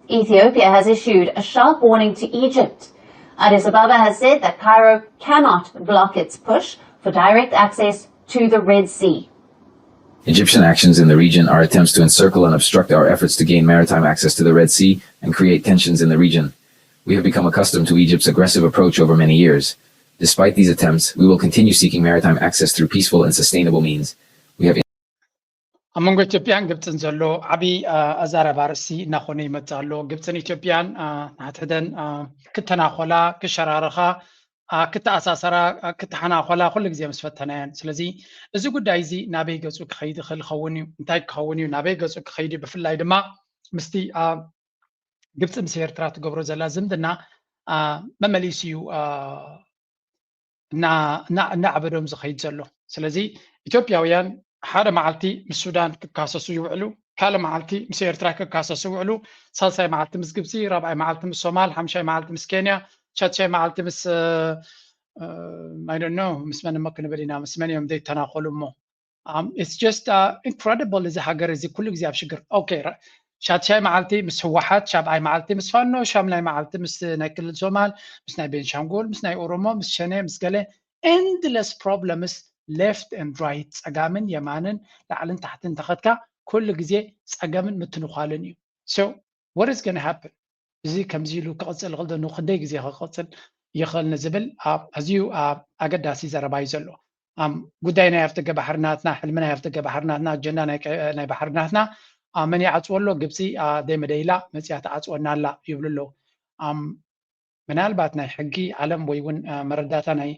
Ethiopia has issued a sharp warning to Egypt. Addis Ababa has said that Cairo cannot block its push for direct access to the Red Sea. Egyptian actions in the region are attempts to encircle and obstruct our efforts to gain maritime access to the Red Sea and create tensions in the region. We have become accustomed to Egypt's aggressive approach over many years. Despite these attempts, we will continue seeking maritime access through peaceful and sustainable means. We have ኣብ መንጎ ኢትዮጵያን ግብፅን ዘሎ ዓብዪ ኣዛረባ ርእሲ እናኾነ ይመፅእ ኣሎ። ግብፅን ኢትዮጵያን ንሓድሕደን ክተናኾላ፣ ክሸራረኻ፣ ክተኣሳሰራ፣ ክተሓናኾላ ኩሉ ግዜ ምስ ፈተና እየን። ስለዚ እዚ ጉዳይ እዚ ናበይ ገፁ ክኸይድ ይኽእል ይኸውን እዩ? እንታይ ክኸውን እዩ? ናበይ ገፁ ክኸይድ እዩ? ብፍላይ ድማ ምስቲ ግብፂ ምስ ኤርትራ ትገብሮ ዘላ ዝምድና መመሊሱ እዩ እናዓበዶም ዝኸይድ ዘሎ። ስለዚ ኢትዮጵያውያን ሓደ መዓልቲ ምስ ሱዳን ክካሰሱ ይውዕሉ፣ ካልእ መዓልቲ ምስ ኤርትራ ክካሰሱ ይውዕሉ፣ ሳልሳይ መዓልቲ ምስ ግብፂ፣ ራብዓይ መዓልቲ ምስ ሶማል፣ ሓምሻይ መዓልቲ ምስ ኬንያ፣ ሻድሻይ መዓልቲ ምስ ኣይደኖ ምስ መን እሞ ክንብል ኢና፣ ምስ መን እዮም ዘይተናኸሉ እሞ it's just incredible። እዚ ሃገር እዚ ኩሉ ግዜ ኣብ ሽግር። ኦኬ፣ ሻድሻይ መዓልቲ ምስ ህወሓት፣ ሻብዓይ መዓልቲ ምስ ፋኖ፣ ሻምናይ መዓልቲ ምስ ናይ ክልል ሶማል፣ ምስ ናይ ቤንሻንጉል፣ ምስ ናይ ኦሮሞ፣ ምስ ሸኔ፣ ምስ ገለ endless problems left and right፣ ፀጋምን የማንን ላዕልን ታሕትን ተኸትካ ኩሉ ግዜ ፀገምን ምትንኳልን እዩ። So what is gonna happen? እዚ ከምዚ ኢሉ ክቕፅል ይኽእል ዶ? ንክንደይ ግዜ ክቕፅል ይኽእል ንዝብል ኣዝዩ ኣገዳሲ ዘረባ እዩ ዘሎ። ጉዳይ ናይ ኣፍደገ ባሕሪ ናትና፣ ሕልሚ ናይ ኣፍደገ ባሕሪ ናትና፣ ኣጀንዳ ናይ ባሕሪ ናትና መን ይዓፅዎ ኣሎ? ግብፂ ደይመደይላ መፅያ ትዓፅወና ኣላ ይብሉ ኣለዉ። ምናልባት ናይ ሕጊ ዓለም ወይ እውን መረዳእታ ናይ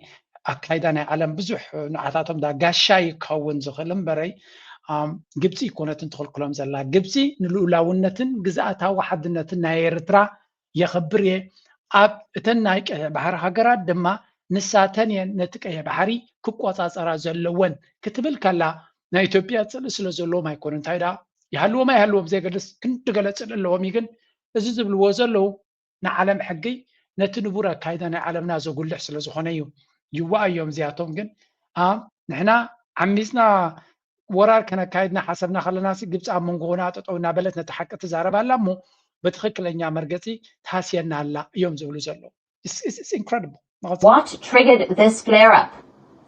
ኣካይዳ ናይ ዓለም ብዙሕ ንዓታቶም ዳ ጋሻ ይከውን ዝኽእል እምበረይ ግብፂ ይኮነትን ትኽልክሎም ዘላ። ግብፂ ንልኡላውነትን ግዝኣታዊ ሓድነትን ናይ ኤርትራ የኽብር እየ፣ ኣብ እተን ናይ ቀይሕ ባሕሪ ሃገራት ድማ ንሳተን እየን ነቲ ቀይሕ ባሕሪ ክቆፃፀራ ዘለወን ክትብል ከላ ናይ ኢትዮጵያ ፅልኢ ስለ ዘለዎም ኣይኮነ። እንታይ ደኣ ይሃልዎም ኣይሃልዎም ዘይገድስ ክንዲ ገለ ፅልኢ ኣለዎም እዩ። ግን እዚ ዝብልዎ ዘለዉ ንዓለም ሕጊ ነቲ ንቡር ኣካይዳ ናይ ዓለምና ዘጉልሕ ስለ ዝኾነ እዩ። ይዋኣዮም እዚኣቶም ግን ንሕና ዓሚፅና ወራር ከነካይድ እናሓሰብና ከለና ግብፂ ኣብ መንጎና ጠጠው እናበለት ነቲ ሓቂ ትዛረብ ኣላ እሞ ብትኽክለኛ መርገፂ ትሃስየና ኣላ እዮም ዝብሉ ዘለዉ። It's incredible. What triggered this flare up?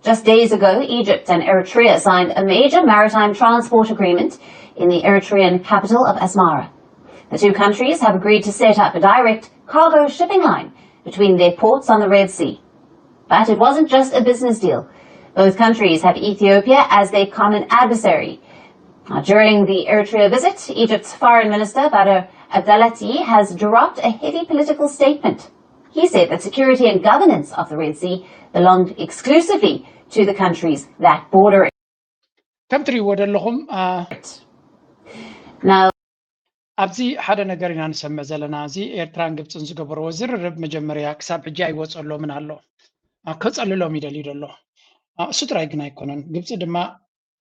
Just days ago, Egypt and Eritrea signed a major maritime transport agreement in the Eritrean capital of Asmara. The two countries have agreed to set up a direct cargo shipping line between their ports on the Red Sea. But it wasn't just a business deal. Both countries have Ethiopia as their common adversary. Now, during the Eritrea visit, Egypt's Foreign Minister Badr Abdelatty has dropped a heavy political statement. He said that security and governance of the Red Sea belonged exclusively to the countries that border it. ከም ትሪእዎ ዘለኹም Now, ኣብዚ ሓደ ነገር ኢና ንሰምዕ ዘለና። እዚ ኤርትራን ግብፅን ዝገበርዎ ዝርርብ መጀመርያ ክሳብ ሕጂ ኣይወፀሎምን ኣሎ። ከፀልሎም ይደልዩ ዘሎ። እሱ ጥራይ ግን ኣይኮነን። ግብፂ ድማ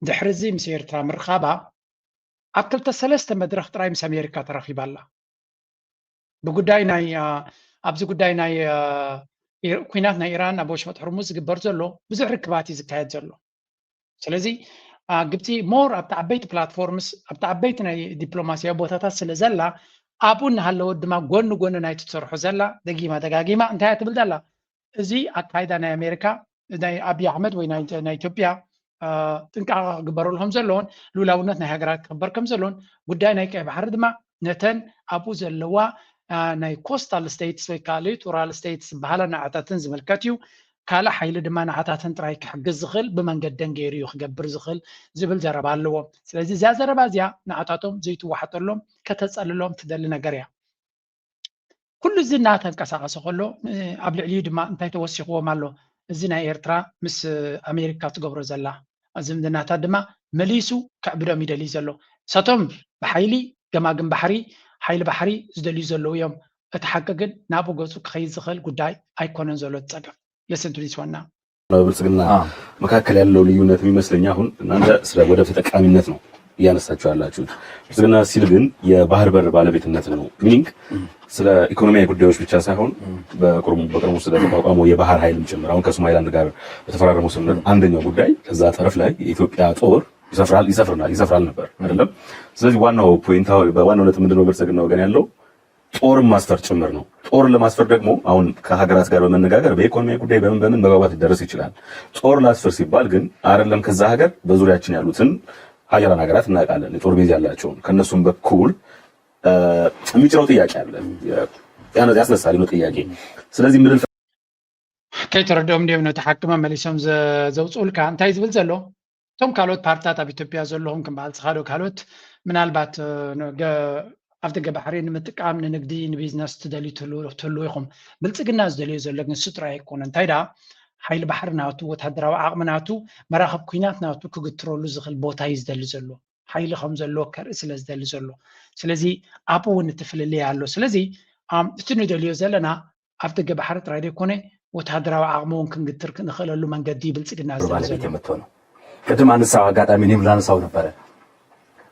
ድሕሪ እዚ ምስ ኤርትራ ምርኻባ ኣብ ክልተ ሰለስተ መድረኽ ጥራይ ምስ ኣሜሪካ ተራኺባ ኣላ። ብጉዳይ ናይ ኣብዚ ጉዳይ ናይ ኩናት ናይ ኢራን ኣብ ወሽመጥ ሕርሙዝ ዝግበር ዘሎ ብዙሕ ርክባት እዩ ዝካየድ ዘሎ። ስለዚ ግብፂ more ኣብቲ ዓበይቲ platforms ኣብቲ ዓበይቲ ናይ ዲፕሎማሲያዊ ቦታታት ስለ ዘላ ኣብኡ እናሃለወት ድማ ጎኒ ጎኒ ናይቲ ትሰርሖ ዘላ ደጊማ ደጋጊማ እንታይ እያ ትብል ዘላ? እዚ ኣካይዳ ናይ ኣሜሪካ ናይ ኣብይ ኣሕመድ ወይ ናይ ኢትዮጵያ ጥንቃቐ ክግበረሉ ከም ዘለዎን ልኡላውነት ናይ ሃገራት ክኽበር ከም ዘለዎን ጉዳይ ናይ ቀይ ባሕሪ ድማ ነተን ኣብኡ ዘለዋ ናይ coastal states ወይ ከዓ littoral states ዝበሃላ ንዓታተን ዝምልከት እዩ። ካልእ ሓይሊ ድማ ንዓታተን ጥራይ ክሕግዝ ዝኽእል ብመንገደን ገይሩ እዩ ክገብር ዝኽእል ዝብል ዘረባ ኣለዎም። ስለዚ እዚኣ ዘረባ እዚኣ ንዓታቶም ዘይትዋሓጠሎም ከተፀልሎም ትደሊ ነገር እያ። ኩሉ እዚ እናተንቀሳቐሰ ከሎ ኣብ ልዕሊኡ ድማ እንታይ ተወሲኽዎም ኣሎ? እዚ ናይ ኤርትራ ምስ ኣሜሪካ ትገብሮ ዘላ ዝምድናታት ድማ መሊሱ ከዕብዶም ይደሊ ዘሎ። እሳቶም ብሓይሊ ገማግም ባሕሪ ሓይሊ ባሕሪ ዝደልዩ ዘለዉ እዮም። እቲ ሓቂ ግን ናብኡ ገፁ ክኸይድ ዝኽእል ጉዳይ ኣይኮነን ዘሎ እቲ ፀገም። Listen to this one now. ብልጽግና መካከል ያለው ልዩነት የሚመስለኝ አሁን እናንተ ስለ ወደብ ተጠቃሚነት ነው እያነሳችሁ ያላችሁት። ብልጽግና ሲል ግን የባህር በር ባለቤትነትን ነው። Meaning ስለ ኢኮኖሚያዊ ጉዳዮች ብቻ ሳይሆን በቅርቡ ስለተቋቋመው የባህር ኃይልም ጭምር አሁን ከሶማሊላንድ ጋር በተፈራረመው ስምምነት አንደኛው ጉዳይ እዛ ጠረፍ ላይ የኢትዮጵያ ጦር ይሰፍራል ይሰፍራል ይሰፍራል ነበር አይደለም። ስለዚህ ዋናው point ዋናው ነጥብ ምንድነው ብልጽግና ወገን ያለው ጦርን ማስፈር ጭምር ነው። ጦርን ለማስፈር ደግሞ አሁን ከሀገራት ጋር በመነጋገር በኢኮኖሚያዊ ጉዳይ በምን በምን መግባባት ሊደረስ ይችላል። ጦር ላስፈር ሲባል ግን አይደለም ከዛ ሀገር በዙሪያችን ያሉትን ሀያላን ሀገራት እናውቃለን፣ የጦር ቤዝ ያላቸውን። ከእነሱም በኩል የሚጭረው ጥያቄ አለ፣ ያስነሳል ነው ጥያቄ። ስለዚህ ምድር ከይተረድኦም ድዮም ነቲ ሓቂ መመሊሶም ዘውፅኡልካ? እንታይ ዝብል ዘሎ? እቶም ካልኦት ፓርትታት ኣብ ኢትዮጵያ ዘለኹም ክም በዓል ፅኻዶ ካልኦት ምናልባት ኣብ ደገ ባሕሪ ንምጥቃም ንንግዲ ንቢዝነስ ትደልዩ ትህልዉ ኢኹም። ብልፅግና ዝደልዮ ዘሎ ግን ስጥሮ ኣይኮነ። እንታይ ደኣ ሓይሊ ባሕሪ ናቱ፣ ወታደራዊ ዓቕሚ ናቱ፣ መራኸብ ኩናት ናቱ ክግትረሉ ዝኽእል ቦታ እዩ ዝደሊ ዘሎ። ሓይሊ ከም ዘለዎ ከርኢ ስለ ዝደሊ ዘሎ። ስለዚ ኣብኡ እውን እቲ ፍልልይ ኣሎ። ስለዚ እቲ ንደልዮ ዘለና ኣብ ደገ ባሕሪ ጥራይ ዘይኮነ ወታደራዊ ዓቕሚ እውን ክንግትር ንኽእለሉ መንገዲ ብልፅግና ዝደሊ ባለቤት የምትሆነው። ቅድም አነሳው አጋጣሚ እኔም ላነሳው ነበረ።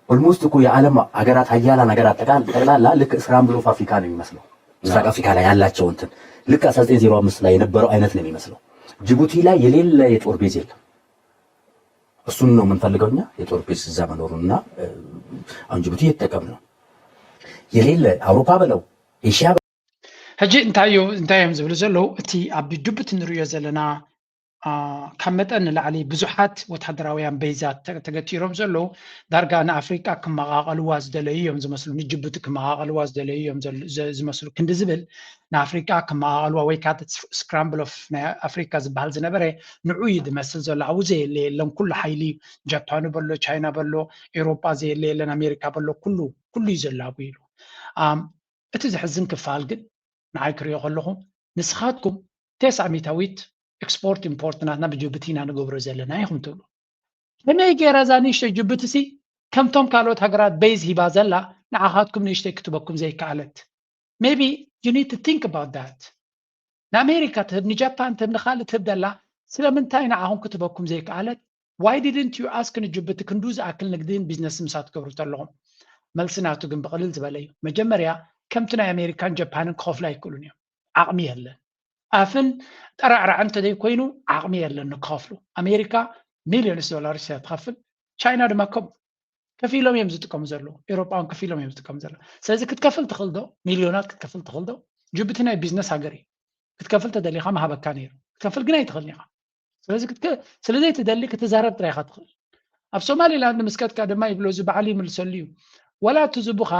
ኦልሞስት እኮ የዓለም ሀገራት ሀያላን ሀገራት ጠቅላላ ልክ ስክራምብል ኦፍ አፍሪካ ነው የሚመስለው። ምስራቅ አፍሪካ ላይ ያላቸው እንትን ልክ አስራ ዘጠኝ ዜሮ አምስት ላይ የነበረው አይነት ነው የሚመስለው። ጅቡቲ ላይ የሌለ የጦር ቤዝ የለም። እሱን ነው የምንፈልገው እኛ፣ የጦር ቤዝ እዛ መኖሩንና አሁን ጅቡቲ እየተጠቀምን ነው። የሌለ አውሮፓ በለው ኤሽያ ሕጂ እንታይ እንታይ እዮም ዝብሉ ዘለዉ? እቲ ኣብ ጅቡቲ ንሪኦ ዘለና ካብ መጠን ንላዕሊ ብዙሓት ወታደራውያን በይዛት ተገቲሮም ዘለዉ፣ ዳርጋ ንኣፍሪቃ ክመቓቐልዋ ዝደለዩ እዮም ዝመስሉ፣ ንጅቡቲ ክመቓቐልዋ ዝደለዩ እዮም ዝመስሉ። ክንዲ ዝብል ንኣፍሪቃ ክመቓቐልዋ ወይ ከዓ ስክራምብል ኦፍ ናይ ኣፍሪካ ዝበሃል ዝነበረ ንዑ እዩ ዝመስል ዘሎ። ኣብኡ ዘየለ የለን፣ ኩሉ ሓይሊ ጃፓኑ በሎ፣ ቻይና በሎ፣ ኤውሮጳ ዘየለ የለን፣ ኣሜሪካ በሎ፣ ኩሉ ኩሉ እዩ ዘሎ ኣብኡ ኢሉ። እቲ ዘሕዝን ክፋል ግን ንዓይ ክሪኦ ከለኹ ንስኻትኩም ተስዓ ሚእታዊት ኤክስፖርት ኢምፖርት ናትና ብጅቡቲ ኢና ንገብሮ ዘለና ኢኹም ትብሉ። ከመይ ገይራ እዛ ንእሽተይ ጅቡቲ ሲ ከምቶም ካልኦት ሃገራት በይዝ ሂባ ዘላ ንዓኻትኩም ንእሽተይ ክትበኩም ዘይከኣለት? Maybe you need to think about that። ንኣሜሪካ ትህብ፣ ንጃፓን ትህብ፣ ንኻልእ ትህብ ደላ ስለምንታይ ንዓኹም ክትበኩም ዘይከኣለት? Why didn't you ask ንጅቡቲ ክንዱ ዝኣክል ንግድን ቢዝነስ ምሳት ትገብሩ ተለኹም? መልሲ ናቱ ግን ብቕልል ዝበለ እዩ። መጀመርያ ከምቲ ናይ ኣሜሪካን ጃፓንን ክኸፍሉ ኣይክእሉን እዮም። ዓቕሚ የለን። ኣፍን ጠራዕራዕን እንተዘይኮይኑ ዓቕሚ የለን ንክኸፍሉ። ኣሜሪካ ሚሊዮንስ ዶላርስ እያ ትኸፍል፣ ቻይና ድማ ከምኡ። ከፊሎም እዮም ዝጥቀሙ ዘለዉ፣ ኤውሮጳውን ከፊሎም እዮም ዝጥቀሙ ዘለዉ። ስለዚ ክትከፍል ትኽእል ዶ? ሚሊዮናት ክትከፍል ትኽእል ዶ? ጅቡቲ ናይ ቢዝነስ ሃገር እዩ። ክትከፍል ተደሊኻ ምሃበካ ነይሩ። ክትከፍል ግን ኣይትኽእልን ኢኻ። ስለዚ ስለዘይትደሊ ክትዛረብ ጥራይ ኢኻ ትኽእል። ኣብ ሶማሊላንድ ምስ ከድካ ድማ ይብሎ፣ እዚ በዓል ይምልሰሉ እዩ። ወላ እቲ ዝቡኻ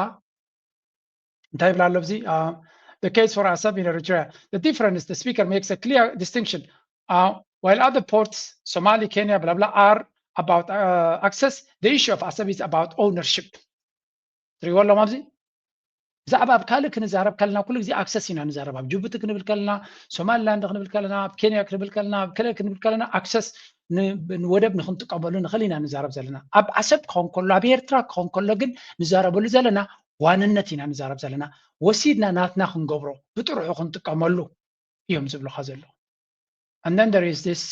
እንታይ ይብል ኣሎ ኣብዚ? The case for Asab in Eritrea. The difference, the speaker makes a clear distinction. Uh, while other ports, Somali, Kenya, blah, blah, are about uh, access, the issue of Asab is about ownership. ትሪእዎ ኣለኹም ኣብዚ? ብዛዕባ ኣብ ካልእ ክንዛረብ ከለና ኩሉ ግዜ ኣክሰስ ኢና ንዛረብ። ኣብ ጅቡቲ ክንብል ከለና፣ ሶማሊላንድ ክንብል ከለና፣ ኣብ ኬንያ ክንብል ከለና፣ ኣብ ከለ ክንብል ከለና ኣክሰስ ንወደብ ንክንጥቀመሉ ንኽእል ኢና ንዛረብ ዘለና። ኣብ ዓሰብ ክኸውን ከሎ፣ ኣብ ኤርትራ ክኸውን ከሎ ግን ንዛረበሉ ዘለና ዋንነት ኢና ንዛረብ ዘለና። ወሲድና ናትና ክንገብሮ፣ ብጥርሑ ክንጥቀመሉ እዮም ዝብሉኻ ዘለዉ። And then there is this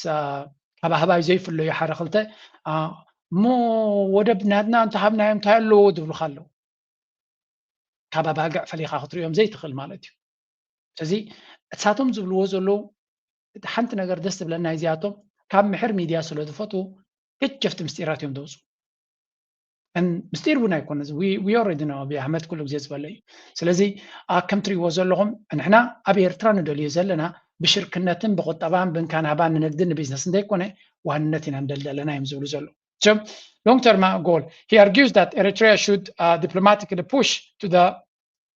ካብ ኣህባይ ዘይፍለዩ ሓደ ክልተ እሞ ወደብ ናትና እንተሃብናዮም እንታይ ኣለዎ ዝብሉኻ ኣለዉ። ካብ ኣባግዕ ፈሊኻ ክትሪኦም ዘይትኽእል ማለት እዩ። ስለዚ እሳቶም ዝብልዎ ዘለዉ እቲ ሓንቲ ነገር ደስ ትብለና እዚኣቶም ካብ ምሕር ሚድያ ስለ ዝፈትዉ ገጀፍቲ ምስጢራት እዮም ዘውፅኡ። ምስጢር እውን ኣይኮነ፣ we already know። ኣብይ ኣሕመድ ኩሉ ግዜ ዝበለ እዩ። ስለዚ ከም ትሪእዎ ዘለኹም ንሕና ኣብ ኤርትራ ንደልዮ ዘለና ብሽርክነትን ብቁጠባን ብንካናባን ንንግድን ንቢዝነስ እንተይኮነ ዋንነት ኢና ንደሊ ዘለና እዮም ዝብሉ ዘለዉ። So long term goal, he argues that Eritrea should uh, diplomatically push to the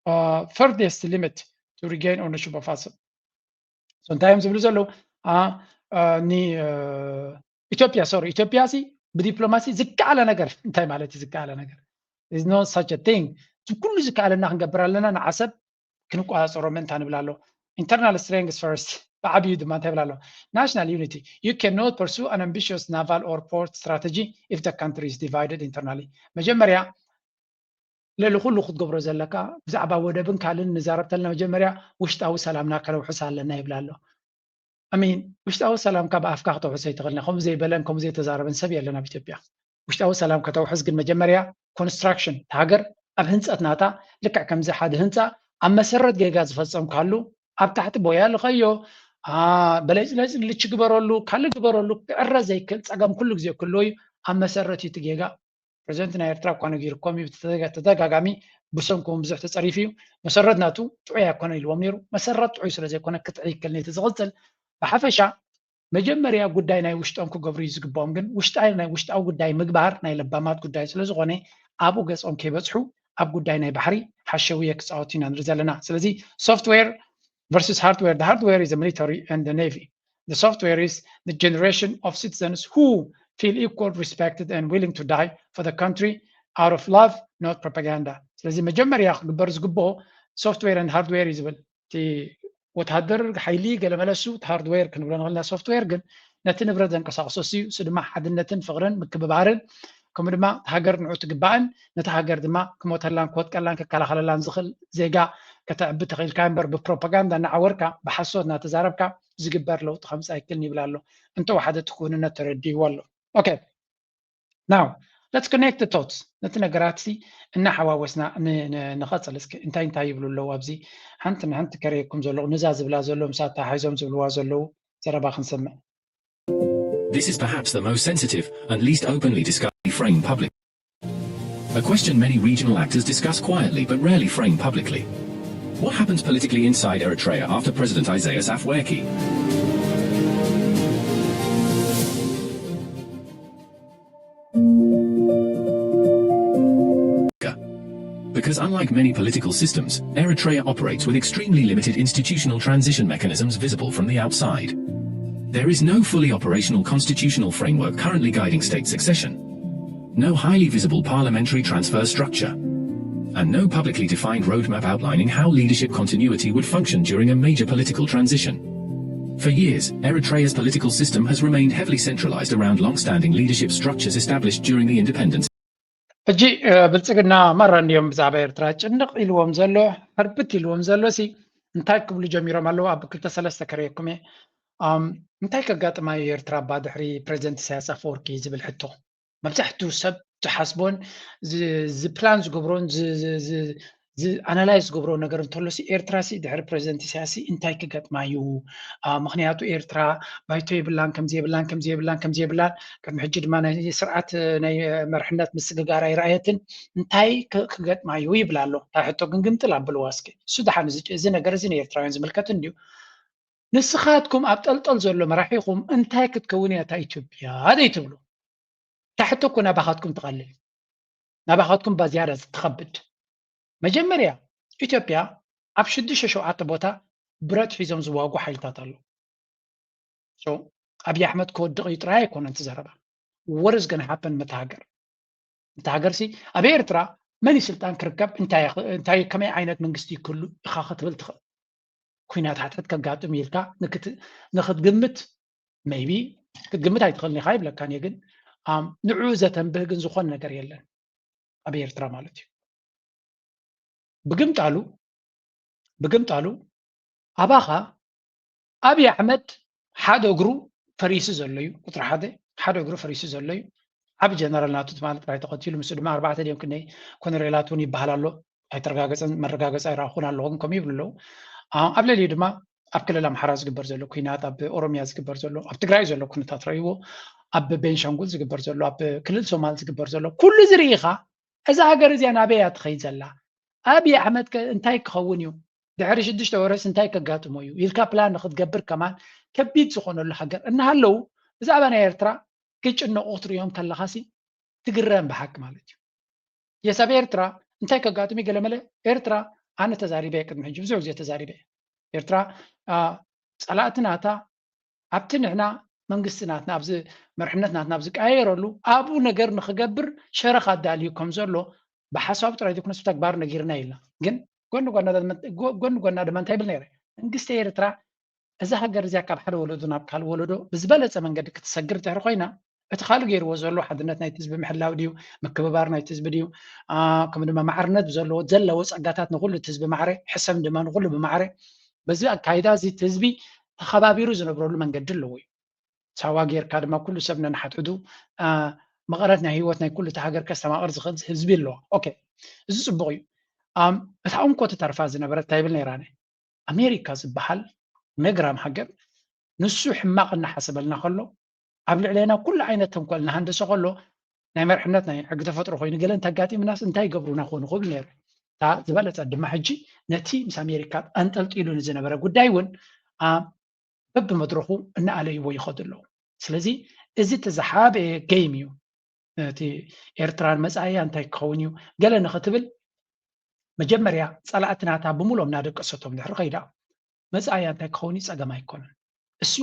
uh, furthest limit to regain ownership of Assam. So እንታይ እዮም ዝብሉ ዘለዉ? ኢትዮጵያ ሶሪ ኢትዮጵያ ሲ ብዲፕሎማሲ ዝከኣለ ነገር እንታይ ማለት እዩ? ዝከኣለ ነገር is no such a thing። ኩሉ ዝከኣለና ክንገብር ኣለና። ንዓሰብ ክንቆፃፀሮ ምእንታ ንብል ኣሎ። Internal strength first፣ ብዓብዩ ድማ እንታይ ይብል ኣሎ? National unity, you cannot pursue an ambitious naval or port strategy if the country is divided internally። መጀመርያ ልዕሊ ኩሉ ክትገብሮ ዘለካ ብዛዕባ ወደብን ካልእን ንዛረብ ተለና መጀመርያ ውሽጣዊ ሰላምና ከነውሕስ ኣለና ይብል ኣሎ። I mean ውሽጣዊ ሰላምካ ብኣፍካ ከተውሕስ ኣይትኽእልን። ከምኡ ዘይበለን ከምኡ ዘይተዛረበን ሰብ የለን ኣብ ኢትዮጵያ። ውሽጣዊ ሰላም ከተውሕስ ግን መጀመርያ ኮንስትራክሽን፣ እታ ሃገር ኣብ ህንፀት ናታ ልክዕ ከምዚ ሓደ ህንፃ ኣብ መሰረት ጌጋ ዝፈፀምካሉ ኣብ ታሕቲ ቦያ ልኸዮ፣ በለጭለጭ ልች ግበረሉ፣ ካልእ ግበረሉ፣ ክዕረ ዘይክእል ፀገም ኩሉ ግዜ ክህልዎ እዩ። ኣብ መሰረት እዩ እቲ ጌጋ። ፕሬዚደንት ናይ ኤርትራ እኳ ነጊርኩም እዩ ብተደጋጋሚ ብሰንኮም ብዙሕ ተፀሪፉ እዩ። መሰረት ናቱ ጥዑይ ኣይኮነ ኢልዎም ነይሩ። መሰረት ጥዑይ ስለ ዘይኮነ ክጥዕይ ይክእል ነቲ ዝቕፅል። ብሓፈሻ መጀመርያ ጉዳይ ናይ ውሽጦም ክገብሩ እዩ ዝግባኦም። ግን ውሽጣዊ ናይ ውሽጣዊ ጉዳይ ምግባር ናይ ለባማት ጉዳይ ስለ ዝኾነ ኣብኡ ገጾም ከይበጽሑ ኣብ ጉዳይ ናይ ባሕሪ ሓሸውየ ክጻወቱ ኢና ንርኢ ዘለና። ስለዚ software versus hardware, the hardware is the military and the navy. The software is the generation of citizens who feel equal, respected and willing to die for the country out of love, not propaganda. ስለዚ መጀመርያ ክግበር ዝግብኦ software and hardware እዩ ዝብል። እቲ ወተሃደር ሓይሊ ገለ መለሱ ሃርድዌር ክንብሎ ንኽእልና፣ ሶፍትዌር ግን ነቲ ንብረት ዘንቀሳቕሶ እሱ እዩ። እሱ ድማ ሓድነትን ፍቕርን ምክብባርን፣ ከምኡ ድማ ሃገር ንዑ ትግባእን ነቲ ሃገር ድማ ክሞተላን ክወጥቀላን ክከላኸለላን ዝኽእል ዜጋ ከተዕቢ ተኽኢልካ እምበር ብፕሮፓጋንዳ እናዓወርካ ብሓሶት እናተዛረብካ ዝግበር ለውጢ ከምፃ ይክልን ይብል ኣሎ። እንተወሓደ እቲ ክውንነት ተረዲእዎ ኣሎ። ኦኬ። Now, let's connect the dots። ነቲ ነገራት ሲ እናሓዋወስና ን- ን- ንቐጽል። እስኪ እንታይ እንታይ ይብሉ ኣለዉ ኣብዚ? ሓንቲ ንሓንቲ ከርእየኩም ዘለኹ፣ ንዛ ዝብላ ዘለዉ፣ ምሳታ ሓይዞም ዝብልዋ ዘለዉ ዘረባ ክንሰምዕ። This is perhaps the most sensitive and least openly discussed frame public. A question many regional actors discuss quietly but rarely frame publicly. What happens politically inside Eritrea after President Isaias Afwerki? Because unlike many political systems, Eritrea operates with extremely limited institutional transition mechanisms visible from the outside. There is no fully operational constitutional framework currently guiding state succession, no highly visible parliamentary transfer structure, and no publicly defined roadmap outlining how leadership continuity would function during a major political transition. For years, Eritrea's political system has remained heavily centralized around long-standing leadership structures established during the independence. ሕጂ ብልፅግና ማራ እንዲዮም ብዛዕባ ኤርትራ ጭንቕ ኢልዎም ዘሎ፣ ሕርብት ኢልዎም ዘሎ ሲ እንታይ ክብሉ ጀሚሮም ኣለዉ? ኣብ ክልተ ሰለስተ ከርእየኩም እየ። እንታይ ከጋጥማ እዩ ኤርትራ እባ ድሕሪ ፕሬዚደንት ኢሳያስ ኣፈወርቂ ዝብል ሕቶ መብዛሕትኡ ሰብ ዝሓስቦን ዝፕላን ዝገብሮን ኣናላይዝ ዝገብሮ ነገር እንተሎ ሲ ኤርትራ ሲ ድሕሪ ፕሬዚደንት ኢሳያስ ሲ እንታይ ክገጥማ እዩ? ምክንያቱ ኤርትራ ባይቶ የብላን ከምዚ የብላን ከምዚ የብላን ከምዚ የብላን ቅድሚ ሕጂ ድማ ናይ ስርዓት ናይ መርሕነት ምስግጋር ኣይረኣየትን እንታይ ክገጥማ እዩ ይብላ ኣሎ። እታ ሕቶ ግን ግምጥል ኣብልዋ እስኪ። እሱ ደሓን እዚ ነገር እዚ ንኤርትራውያን ዝምልከት እንድዩ። ንስኻትኩም ኣብ ጠልጠል ዘሎ መራሒኹም እንታይ ክትከውን እያ እታ ኢትዮጵያ ደይ ትብሉ? እታ ሕቶ እኮ ናባኻትኩም ትቐልል፣ ናባኻትኩም ባዝያዳ ትኸብድ። መጀመርያ ኢትዮጵያ ኣብ ሽዱሽተ ሸውዓተ ቦታ ብረት ሒዞም ዝዋጉ ሓይልታት ኣለዉ። ኣብዪ ኣሕመድ ክወድቕ እዩ ጥራይ ኣይኮነን እቲ ዘረባ። What is gonna happen ምታ ሃገር? እታ ሃገር ሲ ኣብ ኤርትራ መን እዩ ስልጣን ክርከብ እንታይ ከመይ ዓይነት መንግስቲ ይክሉ ኢኻ ክትብል ትኽእል። ኩናት ሓተት ከጋጥም ኢልካ ንክትግምት maybe ክትግምት ኣይትኽእልን ኢኻ ይብለካን እየ። ግን ንዑ ዘተንብህ ግን ዝኾነ ነገር የለን ኣብ ኤርትራ ማለት እዩ። ብግምጣሉ ብግምጣሉ ኣባኻ ኣብዪ ኣሕመድ ሓደ እግሩ ፈሪሱ ዘሎ እዩ። ቁፅሪ ሓደ ሓደ እግሩ ፈሪሱ ዘሎ እዩ። ዓብ ጀነራል ናቱ ትማሊ ጥራይ ተቐቲሉ፣ ምስኡ ድማ ኣርባዕተ ድዮም ክንደይ ኮነሬላት እውን ይበሃል ኣሎ። ኣይተረጋገፀን መረጋገፂ ኣይረኣኹን ኣለኹ ግን ከምኡ ይብሉ ኣለዉ። ኣብ ልዕሊኡ ድማ ኣብ ክልል ኣምሓራ ዝግበር ዘሎ ኩናት፣ ኣብ ኦሮሚያ ዝግበር ዘሎ፣ ኣብ ትግራይ ዘሎ ኩነታት ረእይዎ፣ ኣብ ቤንሻንጉል ዝግበር ዘሎ፣ ኣብ ክልል ሶማል ዝግበር ዘሎ ኩሉ ዝርኢኻ እዛ ሃገር እዚኣ ናበይ እያ ትኸይድ ዘላ? ኣብዪ ኣሕመድ ከ እንታይ ክኸውን እዩ? ድሕሪ ሽዱሽተ ወርሕስ እንታይ ከጋጥሞ እዩ ኢልካ ፕላን ንክትገብር ከማን ከቢድ ዝኾነሉ ሃገር እናሃለዉ ብዛዕባ ናይ ኤርትራ ክጭነቑ ክትርእዮም ከለኻሲ ትግረም ብሓቂ ማለት እዩ። የስ ኣብ ኤርትራ እንታይ ከጋጥም እዩ ገለመለ ኤርትራ ኣነ ተዛሪበ እየ ቅድሚ ሕጂ ብዙሕ ግዜ ተዛሪበ እየ። ኤርትራ ጸላእቲ ናታ ኣብቲ ንሕና መንግስቲ ናትና ኣብዚ መርሕነት ናትና ኣብ ዝቀያየረሉ ኣብኡ ነገር ንክገብር ሸረኽ ኣዳልዩ ከም ዘሎ ብሓሳቡ ጥራይ ዘይኮነስ ብተግባር ነጊርና ኢልና። ግን ጎኒ ጎና ድማ እንታይ ይብል ነይረ መንግስቲ ኤርትራ እዛ ሃገር እዚኣ ካብ ሓደ ወለዶ ናብ ካልእ ወለዶ ብዝበለፀ መንገዲ ክትሰግር ድሕሪ ኮይና እቲ ካልእ ገይርዎ ዘሎ ሓድነት ናይቲ ህዝቢ ምሕላው ድዩ ምክብባር ናይቲ ህዝቢ ድዩ ከምኡ ድማ ማዕርነት ዘለዎ ዘለዎ ፀጋታት ንኩሉ እቲ ህዝቢ ማዕረ ሕሰም ድማ ንኩሉ ብማዕረ በዚ ኣካይዳ እዚ እቲ ህዝቢ ተኸባቢሩ ዝነብረሉ መንገዲ ኣለዎ እዩ። ሳዋ ጌርካ ድማ ኩሉ ሰብ ነንሓድሕዱ መቐረት ናይ ህይወት ናይ ኩሉ እቲ ሃገር ከስተማቕር ዝኽእል ህዝቢ ኣለዋ። ኦኬ እዚ ፅቡቕ እዩ። እታ እንኮ ትተርፋ ዝነበረት እንታይ ይብል ነይራ ኣሜሪካ ዝበሃል ነግራም ሃገር ንሱ ሕማቕ እናሓሰበልና ከሎ ኣብ ልዕሌና ኩሉ ዓይነት ተንኮል እናሃንደሰ ከሎ ናይ መርሕነት ናይ ሕጊ ተፈጥሮ ኮይኑ ገለ እንተጋጢምናስ እንታይ ይገብሩና ኮኑ ክብል ነይሩ። እታ ዝበለጸ ድማ ሕጂ ነቲ ምስ ኣሜሪካ ኣንጠልጢሉ ንዝነበረ ጉዳይ እውን በብመድረኹ እናኣለይዎ ይኸዱ ኣለዉ። ስለዚ እዚ እቲ ዝሓበየ ጌም እዩ። እቲ ኤርትራን መጻኢያ እንታይ ክኸውን እዩ ገለ ንኽትብል መጀመርያ ጸላእቲ ናታ ብምሎም እናደቀሰቶም ድሕሪ ከይዳ መጻኢያ እንታይ ክኸውን እዩ ጸገም ኣይኮነን። እሱ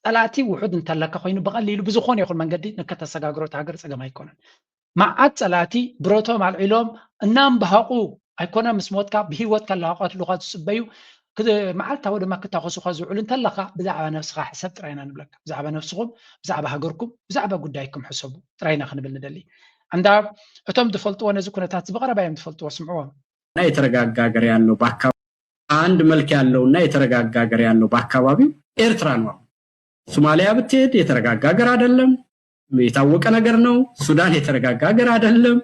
ጸላእቲ ውሑድ እንተለካ ኮይኑ ብቐሊሉ ብዝኾነ ይኹን መንገዲ ንከተሰጋግሮ እቲ ሃገር ጸገም ኣይኮነን። መዓት ጸላእቲ ብረቶም ኣልዒሎም እናንበሃቑ ኣይኮነ ምስ ሞትካ ብህይወት ከለኻ ቀትሉኻ ዝጽበዩ መዓልታዊ ድማ ክታኸሱኻ ዝውዕሉ እንተለኻ ብዛዕባ ነብስኻ ሕሰብ ጥራይ ኢና ንብለካ። ብዛዕባ ነብስኹም፣ ብዛዕባ ሃገርኩም፣ ብዛዕባ ጉዳይኩም ሕሰቡ ጥራይ ኢና ክንብል ንደሊ። እንዳ እቶም ዝፈልጥዎ ነዚ ኩነታት ብቐረባ እዮም ዝፈልጥዎ፣ ስምዕዎም። እና የተረጋጋ ሀገር ያለው በአካባቢ አንድ መልክ ያለውና የተረጋጋ ሀገር ያለው በአካባቢው ኤርትራ ነው። ሶማሊያ ብትሄድ የተረጋጋ ሀገር አይደለም፣ የታወቀ ነገር ነው። ሱዳን የተረጋጋ ሀገር አይደለም።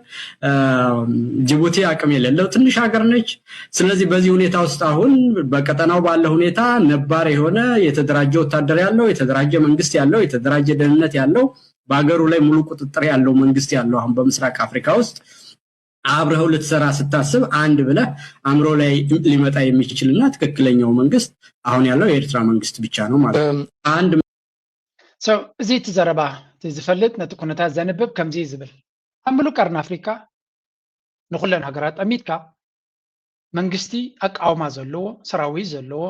ጅቡቲ አቅም የሌለው ትንሽ ሀገር ነች። ስለዚህ በዚህ ሁኔታ ውስጥ አሁን በቀጠናው ባለ ሁኔታ ነባር የሆነ የተደራጀ ወታደር ያለው፣ የተደራጀ መንግስት ያለው፣ የተደራጀ ደህንነት ያለው፣ በሀገሩ ላይ ሙሉ ቁጥጥር ያለው መንግስት ያለው አሁን በምስራቅ አፍሪካ ውስጥ አብረኸው ልትሰራ ስታስብ አንድ ብለህ አእምሮ ላይ ሊመጣ የሚችልና ትክክለኛው መንግስት አሁን ያለው የኤርትራ መንግስት ብቻ ነው ማለት ነው። አንድ እዚ እቲ ዘረባ ዝፈልጥ ነቲ ኩነታት ዘንብብ ከምዚ ዝብል ኣብ ምሉእ ቀርኒ ኣፍሪካ ንኩለን ሃገራት ጠሚትካ መንግስቲ ኣቃውማ ዘለዎ፣ ሰራዊት ዘለዎ፣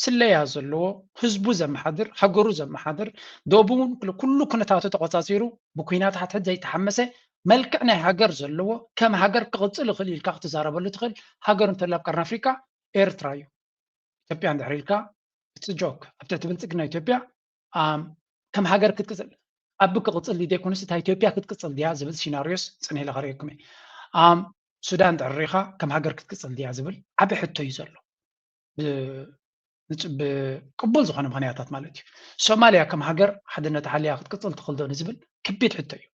ስለያ ዘለዎ፣ ህዝቡ ዘመሓድር፣ ሃገሩ ዘመሓድር፣ ዶቡን ኩሉ ኩነታቱ ተቆጻጺሩ ብኩናት ሓድሕድ ዘይተሓመሰ መልክዕ ናይ ሃገር ዘለዎ ከም ሃገር ክቕጽል ይኽእል ኢልካ ክትዛረበሉ ትኽእል ሃገር እንተሎ ኣብ ቀርኒ ኣፍሪካ ኤርትራ እዩ። ኢትዮጵያ እንድሕር ኢልካ እቲ ጆክ ኣብ ትሕቲ ብልጽግና ኢትዮጵያ ከም ሃገር ክትቅጽል ኣብ ክቕጽል ድዩ ዘይኮነስ እታ ኢትዮጵያ ክትቅጽል ድያ ዝብል ሲናሪዮስ ጽንሕ ኢለ ከርእየኩም እየ። ሱዳን እንድሕር ሪኢኻ ከም ሃገር ክትቅጽል ድያ ዝብል ዓቢ ሕቶ እዩ ዘሎ። ብቅቡል ዝኾነ ምኽንያታት ማለት እዩ። ሶማልያ ከም ሃገር ሓድነታ ሓልያ ክትቅጽል ትኽእል ዶ ንዝብል ከቢድ ሕቶ እዩ።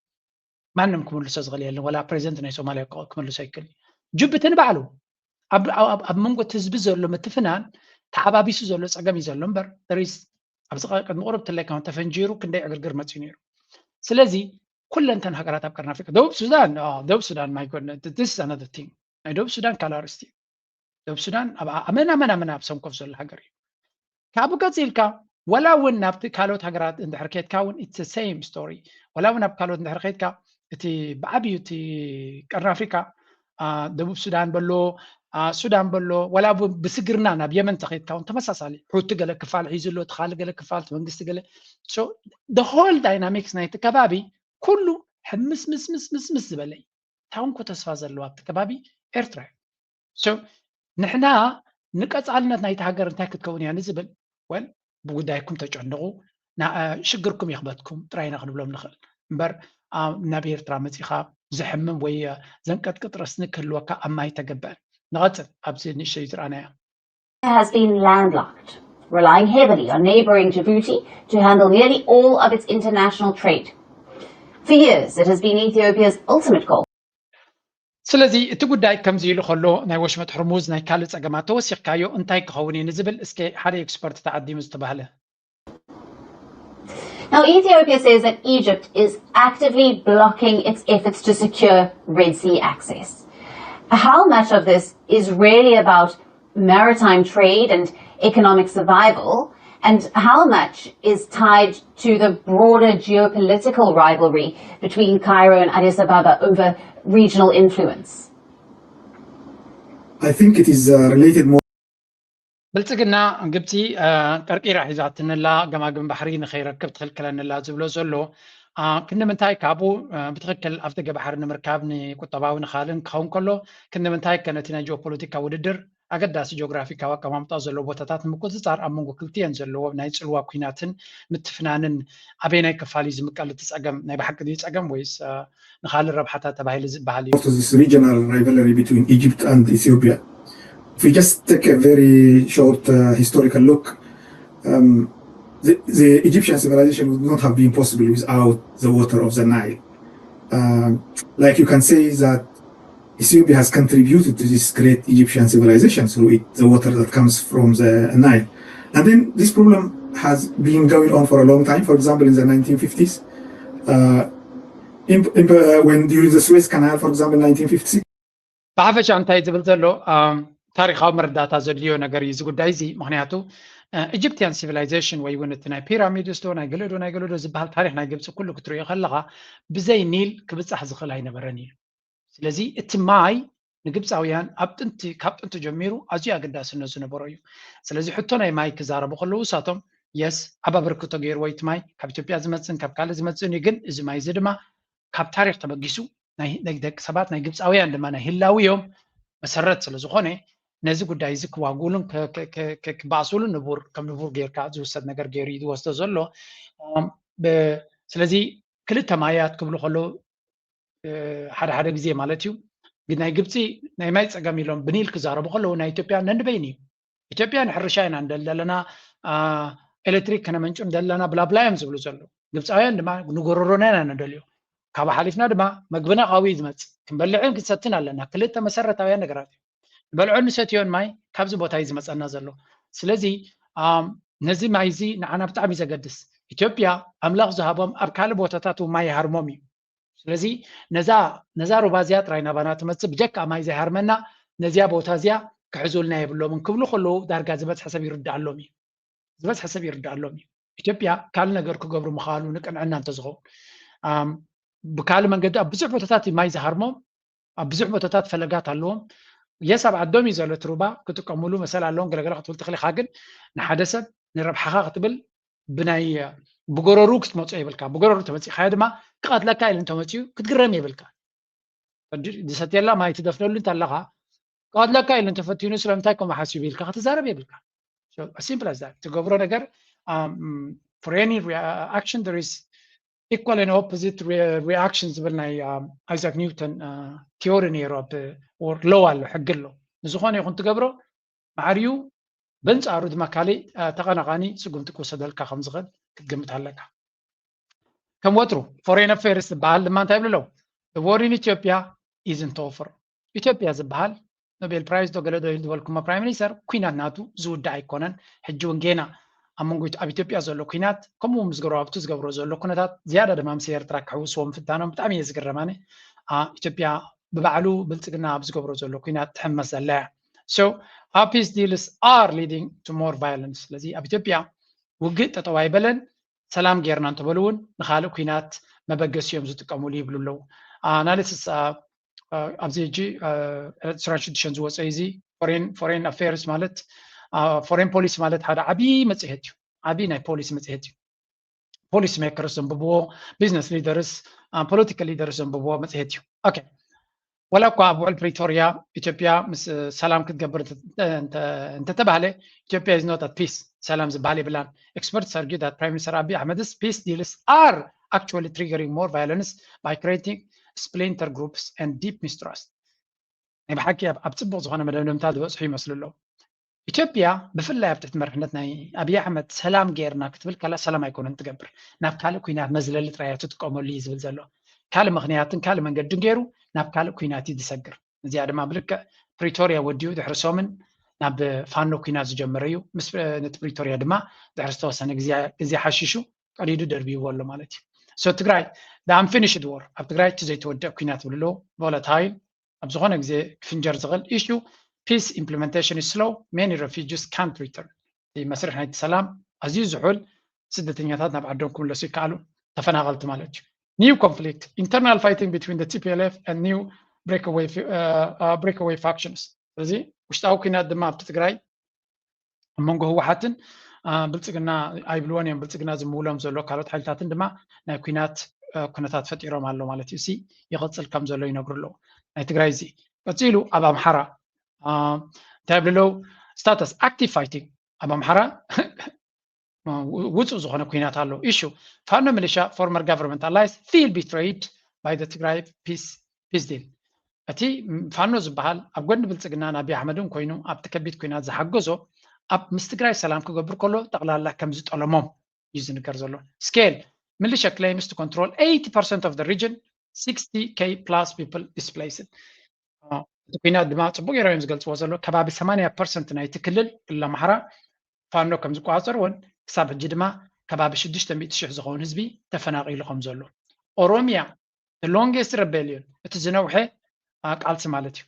ማንም ክምልሶ ዝኽእል የለን። ዋላ ፕሬዚደንት ናይ ሶማልያ ክመልሶ ኣይክእል። ጅቡቲ ንባዕሉ ኣብ መንጎ እቲ ህዝቢ ዘሎ ምትፍናን ተሓባቢሱ ዘሎ ፀገም እዩ ዘሎ እምበር ሪስ ኣብዚ ቅድሚ ቁሩብ ትለካ ተፈንጂሩ ክንደይ ዕግርግር መፅዩ ነይሩ። ስለዚ ኩለንተን ሃገራት ኣብ ቀርኒ ኣፍሪካ ደቡብ ሱዳን ደቡብ ሱዳን my goodness this is another thing ናይ ደቡብ ሱዳን ካልእ ኣርእስቲ እዩ። ደቡብ ሱዳን ኣመና ኣመና ኣመና ኣብ ሰንኮፍ ዘሎ ሃገር እዩ። ካብኡ ቀፂልካ ዋላ እውን ናብቲ ካልኦት ሃገራት እንድሕር ከድካ እውን it's same story። ዋላ እውን ኣብ ካልኦት እንድሕር ከድካ እቲ ብዓብዩ እቲ ቀርኒ ኣፍሪካ ደቡብ ሱዳን በሎ ሱዳን በሎ ዋላ ብስግርና ናብ የመን ተኸድካ እውን ተመሳሳሊ ሑቲ ገለ ክፋል ሒዙ ኣሎ፣ ትኻሊ ገለ ክፋል መንግስቲ ገለ the whole dynamics ናይቲ ከባቢ ኩሉ ሕምስምስምስምስምስ ዝበለ እዩ። ታውንኮ ተስፋ ዘለዎ ኣብቲ ከባቢ ኤርትራ እዩ። ንሕና ንቀፃልነት ናይቲ ሃገር እንታይ ክትከውን እያ ንዝብል ወል ብጉዳይኩም ተጨንቑ ሽግርኩም ይኽበትኩም ጥራይና ክንብሎም ንኽእል እምበር ናብ ኤርትራ መፂኻ ዘሕምም ወይ ዘንቀጥቅጥ ረስኒ ክህልወካ ኣብ ማይ ተገብአን። ንቐፅል ኣብዚ ንእሽተይ ዝረኣናያ has been landlocked, relying heavily on neighboring Djibouti to handle nearly all of its international trade. For years, it has been Ethiopia's ultimate goal. ስለዚ እቲ ጉዳይ ከምዚ ኢሉ ከሎ ናይ ወሽመጥ ሕርሙዝ ናይ ካልእ ጸገማት ተወሲኽካዮ እንታይ ክኸውን እዩ ንዝብል እስከ ሓደ ኤክስፐርት ተዓዲሙ ዝተባህለ Now, Ethiopia says that Egypt is actively blocking its efforts to secure Red Sea access. How much of this is really about maritime trade and economic survival, and how much is tied to the broader geopolitical rivalry between Cairo and Addis Ababa over regional influence? I think it is uh, related more. ብልጽግና ግብጺ ቀርቂራ ሒዛትንላ ገማግም ባሕሪ ንኸይረክብ ትኽልክለንላ ዝብሎ ዘሎ ክንዲ ምንታይ ካብኡ ብትኽክል ኣብ ደገ ባሕሪ ንምርካብ ንቁጠባዊ ንኻልን ክኸውን ከሎ ክንዲ ምንታይ ከ ነቲ ናይ ጂኦፖለቲካ ውድድር ኣገዳሲ ጂኦግራፊካዊ ኣቀማምጣ ዘለዎ ቦታታት ንምቁጽጻር ኣብ መንጎ ክልቲኤን ዘለዎ ናይ ጽልዋ ኲናትን ምትፍናንን ኣበየናይ ክፋል እዩ ዝምቀል እቲ ጸገም ናይ ብሓቂ ድዩ ጸገም ወይስ ንኻልእ ረብሓታት ተባሂሉ ዝበሃል እዩ። This regional rivalry between Egypt and Ethiopia. If we just take a very short uh, historical look, um, the, the Egyptian civilization would not have been possible without the water of the Nile. Um, like you can say that Ethiopia has contributed to this great Egyptian civilization through it, the water that comes from the Nile. And then this problem has been going on for a long time. For example, in the nineteen fifties, uh, in, in, uh, when during the Suez Canal, for example, nineteen fifty-six, ብሓፈሻ እንታይ ዝብል ዘሎ ታሪካዊ መረዳእታ ዘድልዮ ነገር እዩ እዚ ጉዳይ እዚ። ምክንያቱ ኢጅፕትያን ሲቪላይዜሽን ወይ እውን እቲ ናይ ፒራሚድስ ዶ ናይ ገለዶ ናይ ገለዶ ዝበሃል ታሪክ ናይ ግብፂ ኩሉ ክትሪኦ ከለካ ብዘይ ኒል ክብፃሕ ዝኽእል ኣይነበረን እዩ። ስለዚ እቲ ማይ ንግብፃውያን ኣብ ጥንቲ ካብ ጥንቲ ጀሚሩ ኣዝዩ ኣገዳስነት ዝነበሮ እዩ። ስለዚ ሕቶ ናይ ማይ ክዛረቡ ከለዉ እሳቶም የስ ኣብ ኣበርክቶ ገይርዎ እቲ ማይ ካብ ኢትዮጵያ ዝመፅእን ካብ ካልእ ዝመፅእን እዩ። ግን እዚ ማይ እዚ ድማ ካብ ታሪክ ተበጊሱ ናይ ደቂ ሰባት ናይ ግብፃውያን ድማ ናይ ህላውዮም መሰረት ስለ ዝኾነ ነዚ ጉዳይ እዚ ክዋጉሉን ክበኣሱሉን ንቡር ከም ንቡር ጌርካ ዝውሰድ ነገር ገይሩ እዩ ዝወስዶ ዘሎ። ስለዚ ክልተ ማያት ክብሉ ከለዉ ሓደ ሓደ ግዜ ማለት እዩ። ግን ናይ ግብፂ ናይ ማይ ፀገም ኢሎም ብኒል ክዛረቡ ከለዉ ናይ ኢትዮጵያ ነንበይን እዩ። ኢትዮጵያ ንሕርሻ ኢና ንደሊ ዘለና፣ ኤሌክትሪክ ከነመንጩ ንደሊ ኣለና ብላብላ እዮም ዝብሉ ዘለዉ። ግብፃውያን ድማ ንጎረሮና ኢና ንደልዮ። ካብ ሓሊፍና ድማ መግብና ካብኡ እዩ ዝመፅእ። ክንበልዕን ክንሰትን ኣለና። ክልተ መሰረታውያን ነገራት እዮም። ንበልዖን ንሰትዮን ማይ ካብዚ ቦታ እዩ ዝመፀና ዘሎ። ስለዚ ነዚ ማይ እዚ ንዓና ብጣዕሚ ዘገድስ። ኢትዮጵያ ኣምላኽ ዝሃቦም ኣብ ካልእ ቦታታት እውን ማይ ይሃርሞም እዩ። ስለዚ ነዛ ነዛ ሩባ እዚኣ ጥራይ ናባና ትመፅእ፣ ብጀካ ማይ ዘይሃርመና ነዚኣ ቦታ እዚኣ ክሕዙልና የብሎምን ክብሉ ከለዉ ዳርጋ ዝበፅሐ ሰብ ይርድኣሎም እዩ። ዝበፅሐ ሰብ ይርድኣሎም እዩ። ኢትዮጵያ ካልእ ነገር ክገብሩ ምኽኣሉ ንቅንዕና እንተዝኸውን ብካልእ መንገዲ ኣብ ብዙሕ ቦታታት ማይ ዝሃርሞም ኣብ ብዙሕ ቦታታት ፈለጋት ኣለዎም። የስ ኣብ ዓዶም እዩ ዘሎ እቲ ሩባ ክጥቀሙሉ መሰል ኣለዎም። ገለገለ ክትብል ትኽእል ኢኻ፣ ግን ንሓደ ሰብ ንረብሓኻ ክትብል ብናይ ብጎረሩ ክትመፆ የብልካ። ብጎረሩ ተመፂኻዮ ድማ ክቐትለካ ኢሉ እንተመፂኡ ክትግረም የብልካ። ዝሰትየላ ማይ ትደፍነሉ እንተለኻ ክቐትለካ ኢሉ እንተፈቲኑ ስለምንታይ ከምኡ ሓሲቡ ኢልካ ክትዛረብ የብልካ። Simple as that። ትገብሮ ነገር for any action there is equal and opposite reaction ዝብል ናይ ኣይዛክ ኒውተን ቲዮሪ ነይሩ ኣብ ሎ ኣሎ፣ ሕጊ ኣሎ። ንዝኾነ ይኹን ትገብሮ ማዕሪኡ በንጻሩ ድማ ካልእ ተቐናቓኒ ስጉምቲ ክወሰደልካ ከም ዝኽእል ክትግምት ኣለካ። ከም ወትሩ ፎሬን ኣፌርስ ዝበሃል ድማ እንታይ ይብሉ ኣለዉ? The war in Ethiopia isn't over። ኢትዮጵያ ዝበሃል ኖቤል ፕራይዝ ዶ ገለ ዶ ዝበልኩሞ ፕራይም ሚኒስተር ኩናት ናቱ ዝውዳእ ኣይኮነን። ሕጂ እውን ጌና ኣብ መንጎ ኣብ ኢትዮጵያ ዘሎ ኩናት ከምኡ ምስ ጎረባብቱ ዝገብሮ ዘሎ ኩነታት ዝያዳ ድማ ምስ ኤርትራ ክሕውስዎ ምፍታኖም ብጣዕሚ እየ ዝግረም ኣነ። ኢትዮጵያ ብባዕሉ ብልፅግና ኣብ ዝገብሮ ዘሎ ኩናት ትሕመስ ዘላ እያ። So our peace deals are leading to more violence። ስለዚ ኣብ ኢትዮጵያ ውግእ ጠጠው ኣይበለን። ሰላም ጌርና እንተበሉ እውን ንኻልእ ኩናት መበገሲ እዮም ዝጥቀሙሉ ይብሉ ኣለዉ። ኣናሊሲስ ኣብዚ ሕጂ ዕለት ዕስራን ሽዱሽተን ዝወፀ እዚ ፎሬን ኣፌርስ ማለት ፎሬን ፖሊሲ ማለት ሓደ ዓብዪ መፅሄት እዩ። ዓብዪ ናይ ፖሊሲ መፅሄት እዩ። ፖሊሲ ሜከርስ ዘንብብዎ፣ ቢዝነስ ሊደርስ፣ ፖለቲካል ሊደርስ ዘንብብዎ መፅሄት እዩ። ኦኬ፣ ወላ እኳ ኣብ ውዕል ፕሪቶሪያ ኢትዮጵያ ምስ ሰላም ክትገብር እንተተባህለ ኢትዮጵያ is not at peace፣ ሰላም ዝበሃል የብላን። Experts argue that Prime Minister Abiy Ahmed's peace deals are actually triggering more violence by creating splinter groups and deep mistrust። ናይ ብሓቂ ኣብ ጽቡቕ ዝኾነ መደምደምታ ዝበጽሑ ይመስሉ ኣለዉ። ኢትዮጵያ ብፍላይ ኣብ ትሕቲ መሪሕነት ናይ ኣብይ ኣሕመድ ሰላም ጌርና ክትብል ከላ ሰላም ኣይኮነን ትገብር፣ ናብ ካልእ ኩናት መዝለሊ ጥራይ እያ ትጥቀመሉ እዩ ዝብል ዘሎ። ካልእ ምኽንያትን ካልእ መንገድን ገይሩ ናብ ካልእ ኩናት እዩ ዝሰግር። እዚኣ ድማ ብልክዕ ፕሪቶርያ ወዲኡ ድሕሪ ሰሙን ናብ ፋኖ ኩናት ዝጀመረ እዩ። ምስ ነቲ ፕሪቶርያ ድማ ድሕሪ ዝተወሰነ ግዜ ሓሺሹ ቀዲዱ ደርቢይዎ ኣሎ ማለት እዩ። So ትግራይ the unfinished war፣ ኣብ ትግራይ እቲ ዘይተወደአ ኩናት ይብሉ ኣለዉ። ቮለታይል ኣብ ዝኾነ ግዜ ክፍንጀር ዝኽእል issue፣ peace implementation is slow, many refugees can't return። እቲ መስርሕ ናይቲ ሰላም ኣዝዩ ዝሑል፣ ስደተኛታት ናብ ዓዶም ክምለሱ ይከኣሉ፣ ተፈናቐልቲ ማለት እዩ። New conflict, internal fighting between the T P L F and new breakaway breakaway factions። ስለዚ ውሽጣዊ ኩናት ድማ ኣብቲ ትግራይ ኣብ መንጎ ህወሓትን ብልፅግና ኣይብልዎን እዮም፣ ብልፅግና ዝምውሎም ዘሎ ካልኦት ሓይልታትን ድማ ናይ ኩናት ኩነታት ፈጢሮም ኣሎ ማለት እዩ። እዚ ይቕፅል ከም ዘሎ ይነግሩ ኣለዉ ናይ ትግራይ። እዚ ቀፂሉ ኣብ ኣምሓራ እንታይ ይብሉ ኣለዉ? Status active fighting ኣብ ኣምሓራ ውፁእ ዝኾነ ኩናት ኣሎ። Issue, Fano militia, former government allies feel betrayed by the Tigray peace deal። እቲ ፋኖ ዝበሃል ኣብ ጎኒ ብልፅግናን ኣብይ ኣሕመድን ኮይኑ ኣብቲ ከቢድ ኩናት ዝሓገዞ ኣብ ምስ ትግራይ ሰላም ክገብር ከሎ ጠቕላላ ከም ዝጠለሞም እዩ ዝንገር ዘሎ። Scale, militia claims to control eighty percent of the region, sixty K plus people displaced። እቲ ኩናት ድማ ፅቡቅ ገይሮም እዮም ዝገልፅዎ ዘሎ። ከባቢ ሰማንያ ፐርሰንት ናይቲ ክልል ክልል ኣምሓራ ፋኖ ከም ዝቆፃፀርዎን ክሳብ ሕጂ ድማ ከባቢ ሽዱሽተ ሚእቲ ሽሕ ዝኸውን ህዝቢ ተፈናቒሉ ከም ዘሎ። ኦሮሚያ the longest rebellion፣ እቲ ዝነውሐ ቃልሲ ማለት እዩ።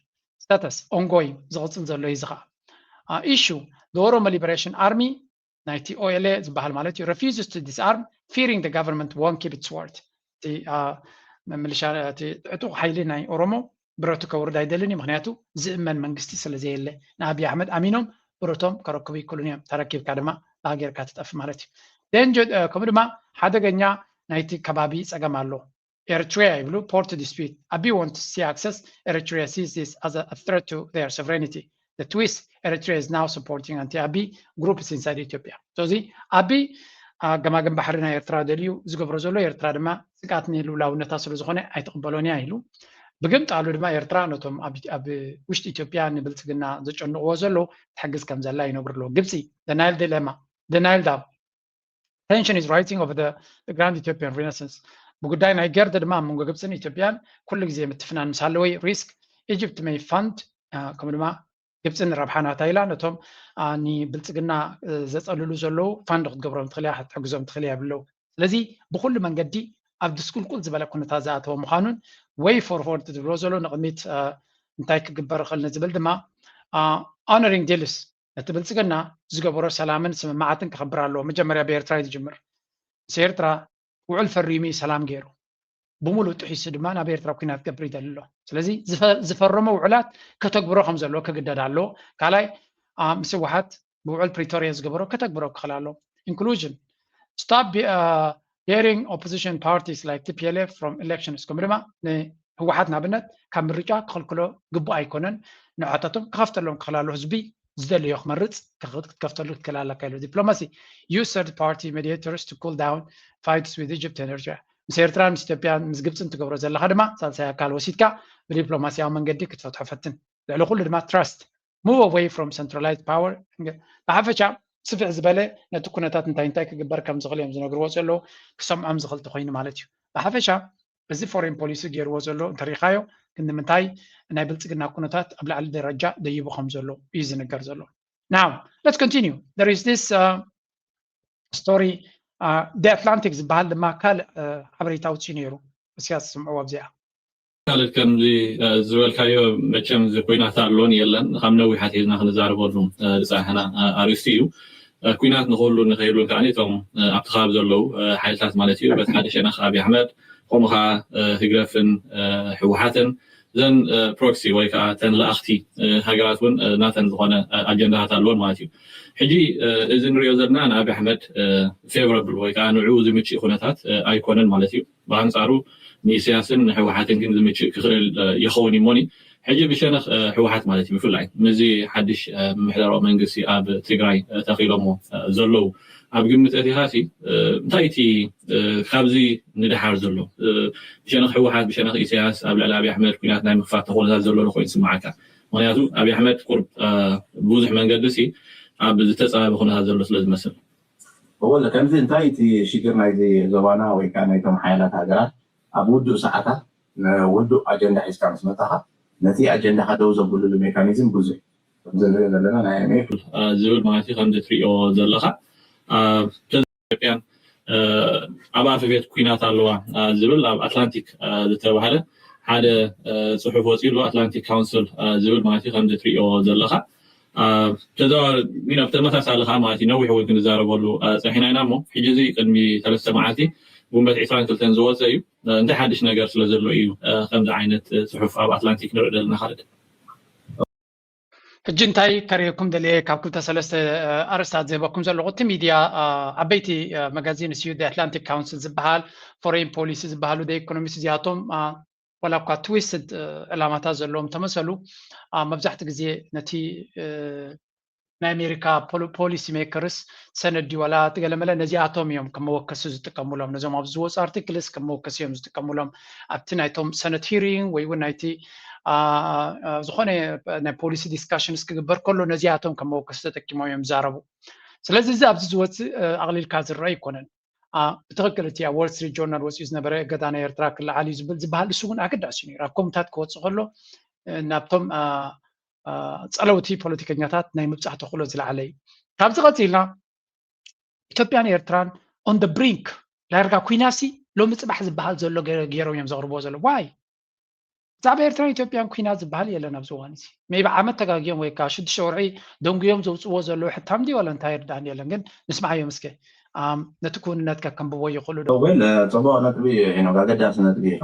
status ongoing ዝቕፅል ዘሎ እዩ። እዚ ከዓ issue the Oromo Liberation Army ናይቲ O L A ዝበሃል ማለት እዩ refuses to disarm, fearing the government won't keep its word። እቲ ምልሻ እቲ ዕጡቕ ሓይሊ ናይ ኦሮሞ ብረቱ ከውርድ ኣይደልን እዩ። ምክንያቱ ዝእመን መንግስቲ ስለ ዘየለ ንኣብይ ኣሕመድ ኣሚኖም ብረቶም ከረክቡ ይክእሉን እዮም። ተረኪብካ ድማ ብሃገርካ ትጠፍ ማለት እዩ። ከምኡ ድማ ሓደገኛ ናይቲ ከባቢ ፀገም ኣሎ። ኤርትሪያ ይብሉ port dispute ኣቢ want to see access Eritrea sees this as a threat to their sovereignty. The twist, Eritrea is now supporting anti-Abiy groups inside Ethiopia. ስለዚ ኣቢ ገማግም ባሕሪ ናይ ኤርትራ ደልዩ ዝገብሮ ዘሎ ኤርትራ ድማ ስግኣት ንልውላውነታ ስለ ዝኾነ ኣይትቕበሎን እያ ኢሉ። ብግምጣሉ ድማ ኤርትራ ነቶም ኣብ ውሽጢ ኢትዮጵያ ንብልፅግና ዘጨንቕዎ ዘለዉ ትሕግዝ ከም ዘላ ይነግሩ ኣለዉ። ግብፂ the Nile dilemma, the Nile dam, tension is rising over the grand Ethiopian renaissance. ብጉዳይ ናይ ገርድ ድማ ኣብ መንጎ ግብፅን ኢትዮጵያን ኩሉ ግዜ ምትፍናን ምስ ሃለወ risk Egypt may fund ከምኡ ድማ ግብፂ ንረብሓ ናታ ኢላ ነቶም ንብልፅግና ዘፀልሉ ዘለዉ fund ክትገብሮም ትኽእል እያ ክትሕግዞም ትኽእል እያ ብለው። ስለዚ ብኩሉ መንገዲ ኣብ ድስቁልቁል ዝበለ ኩነታት ዝኣተወ ምዃኑን way forward ዝብሎ ዘሎ ንቕድሚት እንታይ ክግበር ይኽእል ንዝብል ድማ honoring deals ነቲ ብልፅግና ዝገበሮ ሰላምን ስምምዓትን ከኽብር ኣለዎ። መጀመርያ ብኤርትራ እዩ ዝጅምር። ምስ ኤርትራ ውዕል ፈሪሙ እዩ ሰላም ገይሩ። ብምሉእ ጥሒሱ ድማ ናብ ኤርትራ ኩናት ክገብር ይደሊ ኣሎ። ስለዚ ዝፈረሞ ውዕላት ከተግብሮ ከም ዘለዎ ክግደድ ኣለዎ። ካልኣይ ምስ ህወሓት ብውዕል ፕሪቶርያ ዝገበሮ ከተግብሮ ክኽእል ኣለዎ። Inclusion, stop daring opposition parties like T P L F from elections ከምኡ ድማ ንህወሓት ንኣብነት ካብ ምርጫ ክኽልክሎ ግቡእ ኣይኮነን። ንዕታቶም ክኸፍተሎም ክኽእል ኣለዎ። ህዝቢ ዝደለዮ ክመርፅ ክትከፍተሉ ክትክእል ኣለካ ኢሉ። Diplomacy, use third party mediators to cool down fights with Egypt and Eritrea. ምስ ኤርትራን ምስ ኢትዮጵያን ምስ ግብፅን ትገብሮ ዘለኻ ድማ ሳልሳይ ኣካል ወሲድካ ብዲፕሎማሲያዊ መንገዲ ክትፈትሖ ፈትን። ልዕሊ ኩሉ ድማ trust, move away from centralized power. ብሓፈሻ ስፍሕ ዝበለ ነቲ ኩነታት እንታይ እንታይ ክግበር ከም ዝኽእል እዮም ዝነግርዎ ዘለዉ ክሰምዖም ዝኽእል ተኮይኑ ማለት እዩ። ብሓፈሻ እዚ foreign policy ገይርዎ ዘሎ እንተሪኢኻዮ ግን ንምንታይ ናይ ብልፅግና ኩነታት ኣብ ላዕሊ ደረጃ ደይቡ ከም ዘሎ እዩ ዝንገር ዘሎ። Now let's continue. There is this story, the Atlantic ዝበሃል ድማ ካልእ ሓበሬታ ኣውፅኡ ነይሩ። እስኪ ስምዕዎ ኣብዚኣ። ካልድ ከምዚ ዝበልካዮ መቸም እዚ ኩናት ኣሎን የለን ካብ ነዊሕ ኣትሒዝና ክንዛረበሉ ዝፀናሕና ኣርእስቲ እዩ። ኩናት ንክህሉ ንከይህሉን ከዓ እቶም ኣብቲ ከባቢ ዘለዉ ሓይልታት ማለት እዩ በቲ ሓደ ሸነኽ ኣብይ ኣሕመድ ከምኡ ከዓ ህግደፍን ህወሓትን እዘን proxy ወይ ከዓ እተን ለኣኽቲ ሃገራት እውን ናተን ዝኾነ ኣጀንዳታት ኣለወን ማለት እዩ። ሕጂ እዚ ንሪኦ ዘለና ንኣብይ ኣሕመድ favorable ወይ ከዓ ንዕኡ ዝምችእ ኩነታት ኣይኮነን ማለት እዩ። ብኣንፃሩ ንኢሳያስን ንህወሓትን ግን ዝምችእ ክኽእል ይኸውን እዩ እሞኒ ሕጂ ብሸነኽ ህወሓት ማለት እዩ ብፍላይ ምስዚ ሓድሽ ምምሕዳራዊ መንግስቲ ኣብ ትግራይ ተኺሎሞ ዘለዉ ኣብ ግምት ኣእቲኻሲ እንታይ እቲ ካብዚ ንደሓር ዘሎ ብሸነኽ ህወሓት ብሸነኽ ኢሳያስ ኣብ ልዕሊ ኣብይ ኣሕመድ ኩናት ናይ ምኽፋት ተኾነታት ዘሎ ኮይኑ ስምዓካ? ምክንያቱ ኣብይ ኣሕመድ ቁርብ ብዙሕ መንገዲ ሲ ኣብ ዝተፃበበ ኩነታት ዘሎ ስለ ዝመስል። እወ ከምዚ እንታይ እቲ ሽግር ናይዚ ዞባና ወይ ከዓ ናይቶም ሓያላት ሃገራት ኣብ ውዱእ ሰዓታት ንውዱእ ኣጀንዳ ሒዝካ ምስ መፃኻ ነቲ ኣጀንዳኻ ደው ዘብሉሉ ሜካኒዝም ብዙሕ ከምዚ ንሪኦ ዘለና ናይ IMF ዝብል ማለት እዩ ከምዚ ትሪኦ ዘለኻ ኢትዮጵያን ኣብ ኣፈቤት ኩናት ኣለዋ ዝብል ኣብ ኣትላንቲክ ዝተባህለ ሓደ ፅሑፍ ወፂኡ ኣሎ ኣትላንቲክ ካውንስል ዝብል ማለት እዩ ከምዚ ትሪኦ ዘለኻ ተዘዋዋሪ ተመሳሳሊ ከዓ ማለት እዩ ነዊሕ እውን ክንዛረበሉ ፀሒና ኢና እሞ ሕጂ እዚ ቅድሚ ሰለስተ መዓልቲ ጉንበት ዕስራን ክልተን ዝወፀ እዩ እንታይ ሓድሽ ነገር ስለ ዘሎ እዩ ከምዚ ዓይነት ፅሑፍ ኣብ ኣትላንቲክ ንርኢ ዘለና ካልድ ሕጂ እንታይ ከርእየኩም ደልየ ካብ ክልተ ሰለስተ ኣርእስታት ዝህበኩም ዘለኹ እቲ ሚድያ ዓበይቲ መጋዚን እዩ ኣትላንቲክ ካውንስል ዝበሃል ፎሬን ፖሊሲ ዝበሃሉ ኢኮኖሚስት እዚኣቶም ዋላ እኳ ትዊስትድ ዕላማታት ዘለዎም ተመሰሉ መብዛሕቲ ግዜ ነቲ ናይ ኣሜሪካ ፖሊሲ ሜከርስ ሰነድ ድዩ ዋላ ትገለመለ ነዚኣቶም እዮም ከም መወከሲ ዝጥቀሙሎም ነዞም ኣብዚ ዝወፁ ኣርቲክልስ ከም መወከሲ እዮም ዝጥቀሙሎም ኣብቲ ናይቶም ሰነት ሂሪንግ ወይ እውን ናይቲ ዝኾነ ናይ ፖሊሲ ዲስካሽንስ ክግበር ከሎ ነዚኣቶም ከም መወከሲ ተጠቂሞም እዮም ዝዛረቡ ስለዚ እዚ ኣብዚ ዝወፅእ ኣቕሊልካ ዝረአ ኣይኮነን ብትኽክል እቲ ኣብ ወል ስትሪት ጆርናል ወፂኡ ዝነበረ እገዳ ናይ ኤርትራ ክለዓል እዩ ዝብል ዝበሃል እሱ እውን ኣገዳሲ እዩ ነይሩ ኣብ ኮምታት ክወፅእ ከሎ ናብቶም ፀለውቲ ፖለቲከኛታት ናይ ምብፃሕ ተኽእሎ ዝለዓለ እዩ ካብዚ ቀፂልና ኢትዮጵያን ኤርትራን on the brink ዳርጋ ኩናሲ ሎሚ ፅባሕ ዝበሃል ዘሎ ገይሮም እዮም ዘቕርብዎ ዘሎ ዋይ ብዛዕባ ኤርትራን ኢትዮጵያን ኩናት ዝበሃል የለን ኣብዚ እዋን እዚ። ሜቢ ዓመት ተጋግዮም ወይ ከዓ ሽዱሽተ ወርሒ ደንጉዮም ዘውፅዎ ዘለዉ ሕታም ድዩ ዋላ እንታይ ይርዳእኒ የለን። ግን ንስምዓዮም እስከ። ኣም፣ ነቲ ክውንነት ከከንብቦ ይኽእሉ ዶ? ወል፣ እ፣ ጽቡቕ ነጥቢ እዩ ሄኖክ፣ ኣገዳሲ ነጥቢ ኢኻ።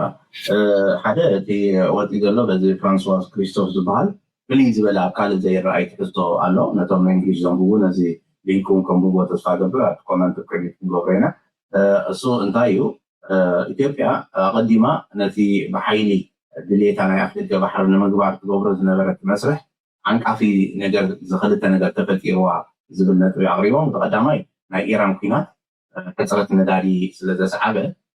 እ፣ ሓደ እቲ ወፂ ዘሎ በዚ ፍራንስዋዝ ክሪስቶፍ ዝበሃል ፍልይ ዝበለ ኣብ ካልእ ዘይረኣይ ትሕዝቶ ኣሎ። ነቶም ናይ እንግሊሽ ዘንብቡ ነዚ ሊንክ እውን ከንብብዎ ተስፋ ገብር፣ ኣብቲ ኮመንት ፕሪቪት ክንገብሮ ኢና። እ፣ እሱ እንታይ እዩ? እ፣ ኢትዮጵያ ኣቐዲማ ነቲ ብሓይሊ ድሌታ ናይ ኣፍደገ ባሕሪ ንምግባር ትገብሮ ዝነበረት መስርሕ ዓንቃፊ ነገር፣ ዝኽልተ ነገር ተፈጢርዋ ዝብል ነጥቢ ኣቕሪቦም። እቲ ቀዳማይ ናይ ኢራን ኩናት፣ እ፣ ሕፅረት ነዳዲ ስለ ዘስዓበ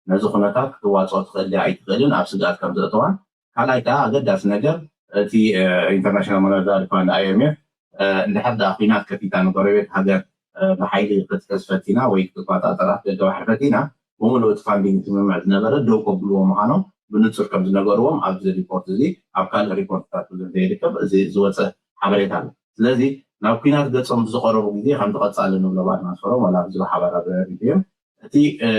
ነዚ ኩነታት ክትዋፅኦ ትኽእል ድያ ኣይትኽእልን ኣብ ስግኣት ከም ዘእተዋን፣ ካልኣይ ከዓ ኣገዳሲ ነገር እቲ፣ እ፣ ኢንተርናሽናል ሞኔታሪ ፋንድ፣ ኣይ ኤም ኤፍ፣ እ፣ እንድሕር ደኣ ኩናት ከፊታ ንጎረቤት ሃገር፣ እ፣ ብሓይሊ ክትሕዝ ፈቲና ወይ ክትቆፃፀራ ኣፍደገ ባሕሪ ፈቲና፣ ብምሉእ እቲ ፋንዲንግ ስምምዕ ዝነበረ ደው ከብልዎ ምዃኖም ብንጹር ከም ዝነገርዎም ኣብዚ ሪፖርት እዚ፣ ኣብ ካልእ ሪፖርትታት ብዙሕ ዘይርከብ፣ እዚ ዝወፀ ሓበሬታ ኣሎ። ስለዚ ናብ ኩናት ገጾም ብዝቐረቡ ግዜ ከምቲ ቀጻሊ ንብሎ ብኣድማስፈሮም ዋላ ኣብዚ ብሓባር ኣብ ሪድዮም እቲ፣ እ፣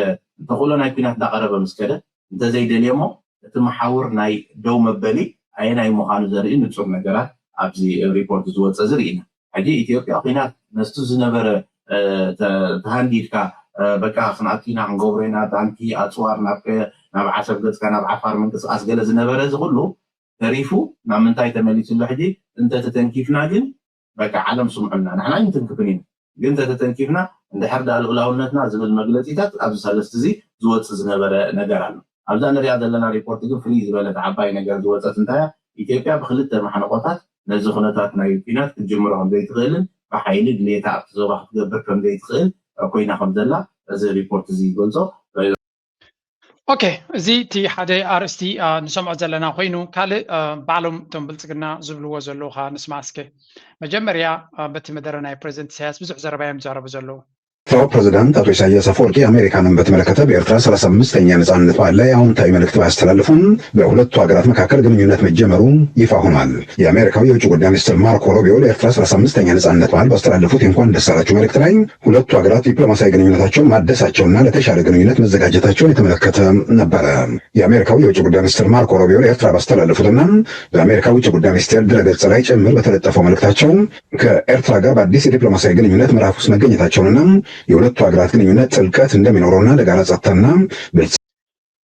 ተኽእሎ ናይ ኩናት እንዳቐረበ ምስ ከደ፣ እንተዘይደልየሞ እቲ መሓውር ናይ ደው መበሊ ኣየናይ ምዃኑ ዘርኢ ንጹር ነገራት ኣብዚ ሪፖርት ዝወፀ እዚ ርኢና። ሕጂ ኢትዮጵያ ኩናት ነስቱ ዝነበረ፣ እ፣ ተ-፣ ተሃንዲድካ፣ እ፣ በቃ ክንኣቱ ኢና፣ ክንገብሮ ኢና፣ ታንኪ፣ ኣፅዋር ናብ ከ-፣ ናብ ዓሰብ ገፅካ፣ ናብ ዓፋር ምንቅስቃስ ገለ ዝነበረ እዚ ኩሉ ተሪፉ ናብ ምንታይ ተመሊሱ ኣሎ? ሕጂ እንተተተንኪፍና ግን በቃ ዓለም ስምዑና፣ ንሕና ኣይንትንክፍን ኢና፣ ግን እንተተተንኪፍና እንድሕር ደኣ ልኡላውነትና ዝብል መግለፂታት ኣብዚ ሰለስቲ እዚ ዝወፅእ ዝነበረ ነገር ኣሎ። ኣብዛ ንሪኣ ዘለና ሪፖርት ግን ፍልይ ዝበለት ዓባይ ነገር ዝወፀት እንታይ እያ? ኢትዮጵያ ብክልተ ማሕነቆታት ነዚ ኩነታት ናይ ኩናት ክትጅምሮ ከም ዘይትኽእልን ብሓይሊ ድሌታ ኣብቲ ዞባ ክትገብር ከም ዘይትኽእል ኮይና ከም ዘላ እዚ ሪፖርት እዚ ይገልጾ። ኦኬ፣ እዚ እቲ ሓደ ኣርእስቲ፣ አ፣ ንሰምዖ ዘለና ኮይኑ፣ ካልእ፣ አ፣ ባዕሎም እቶም ብልጽግና ዝብልዎ ዘለዉ ኸኣ ንስማዕ እስከ። መጀመርያ፣ አ፣ በቲ መደረ ናይ ፕረዚደንት ኢሳያስ ብዙሕ ዘረባ እዮም ዝዛረቡ ዘለዉ። ኤርትራዊ ፕረዚዳንት ኣቶ ኢሳያስ ኣፈወርቂ ኣሜሪካንን በተመለከተ በኤርትራ ሰላሳ አምስተኛ ነጻነት በዓል ላይ አዎንታዊ መልእክት ባያስተላልፉም በሁለቱ ሀገራት መካከል ግንኙነት መጀመሩ ይፋ ሆኗል። የአሜሪካው የውጭ ጉዳይ ሚኒስትር ማርኮ ሩቢዮ ለኤርትራ ሰላሳ አምስተኛ ነጻነት በዓል ባስተላለፉት የእንኳን ደስ አላችሁ መልእክት ላይ ሁለቱ ሀገራት ዲፕሎማሲያዊ ግንኙነታቸውን ማደሳቸውና ለተሻለ ግንኙነት መዘጋጀታቸውን የተመለከተ ነበረ። የአሜሪካው የውጭ ጉዳይ ሚኒስትር ማርኮ ሩቢዮ ለኤርትራ ባስተላለፉትና በአሜሪካ ውጭ ጉዳይ ሚኒስቴር ድረገጽ ላይ ጭምር በተለጠፈው መልእክታቸው ከኤርትራ ጋር በአዲስ የዲፕሎማሲያዊ ግንኙነት ምዕራፍ ውስጥ መገኘታቸውንና የሁለቱ ሀገራት ግንኙነት ጥልቀት እንደሚኖረውና ለጋራ ጸጥታና ብልጽ-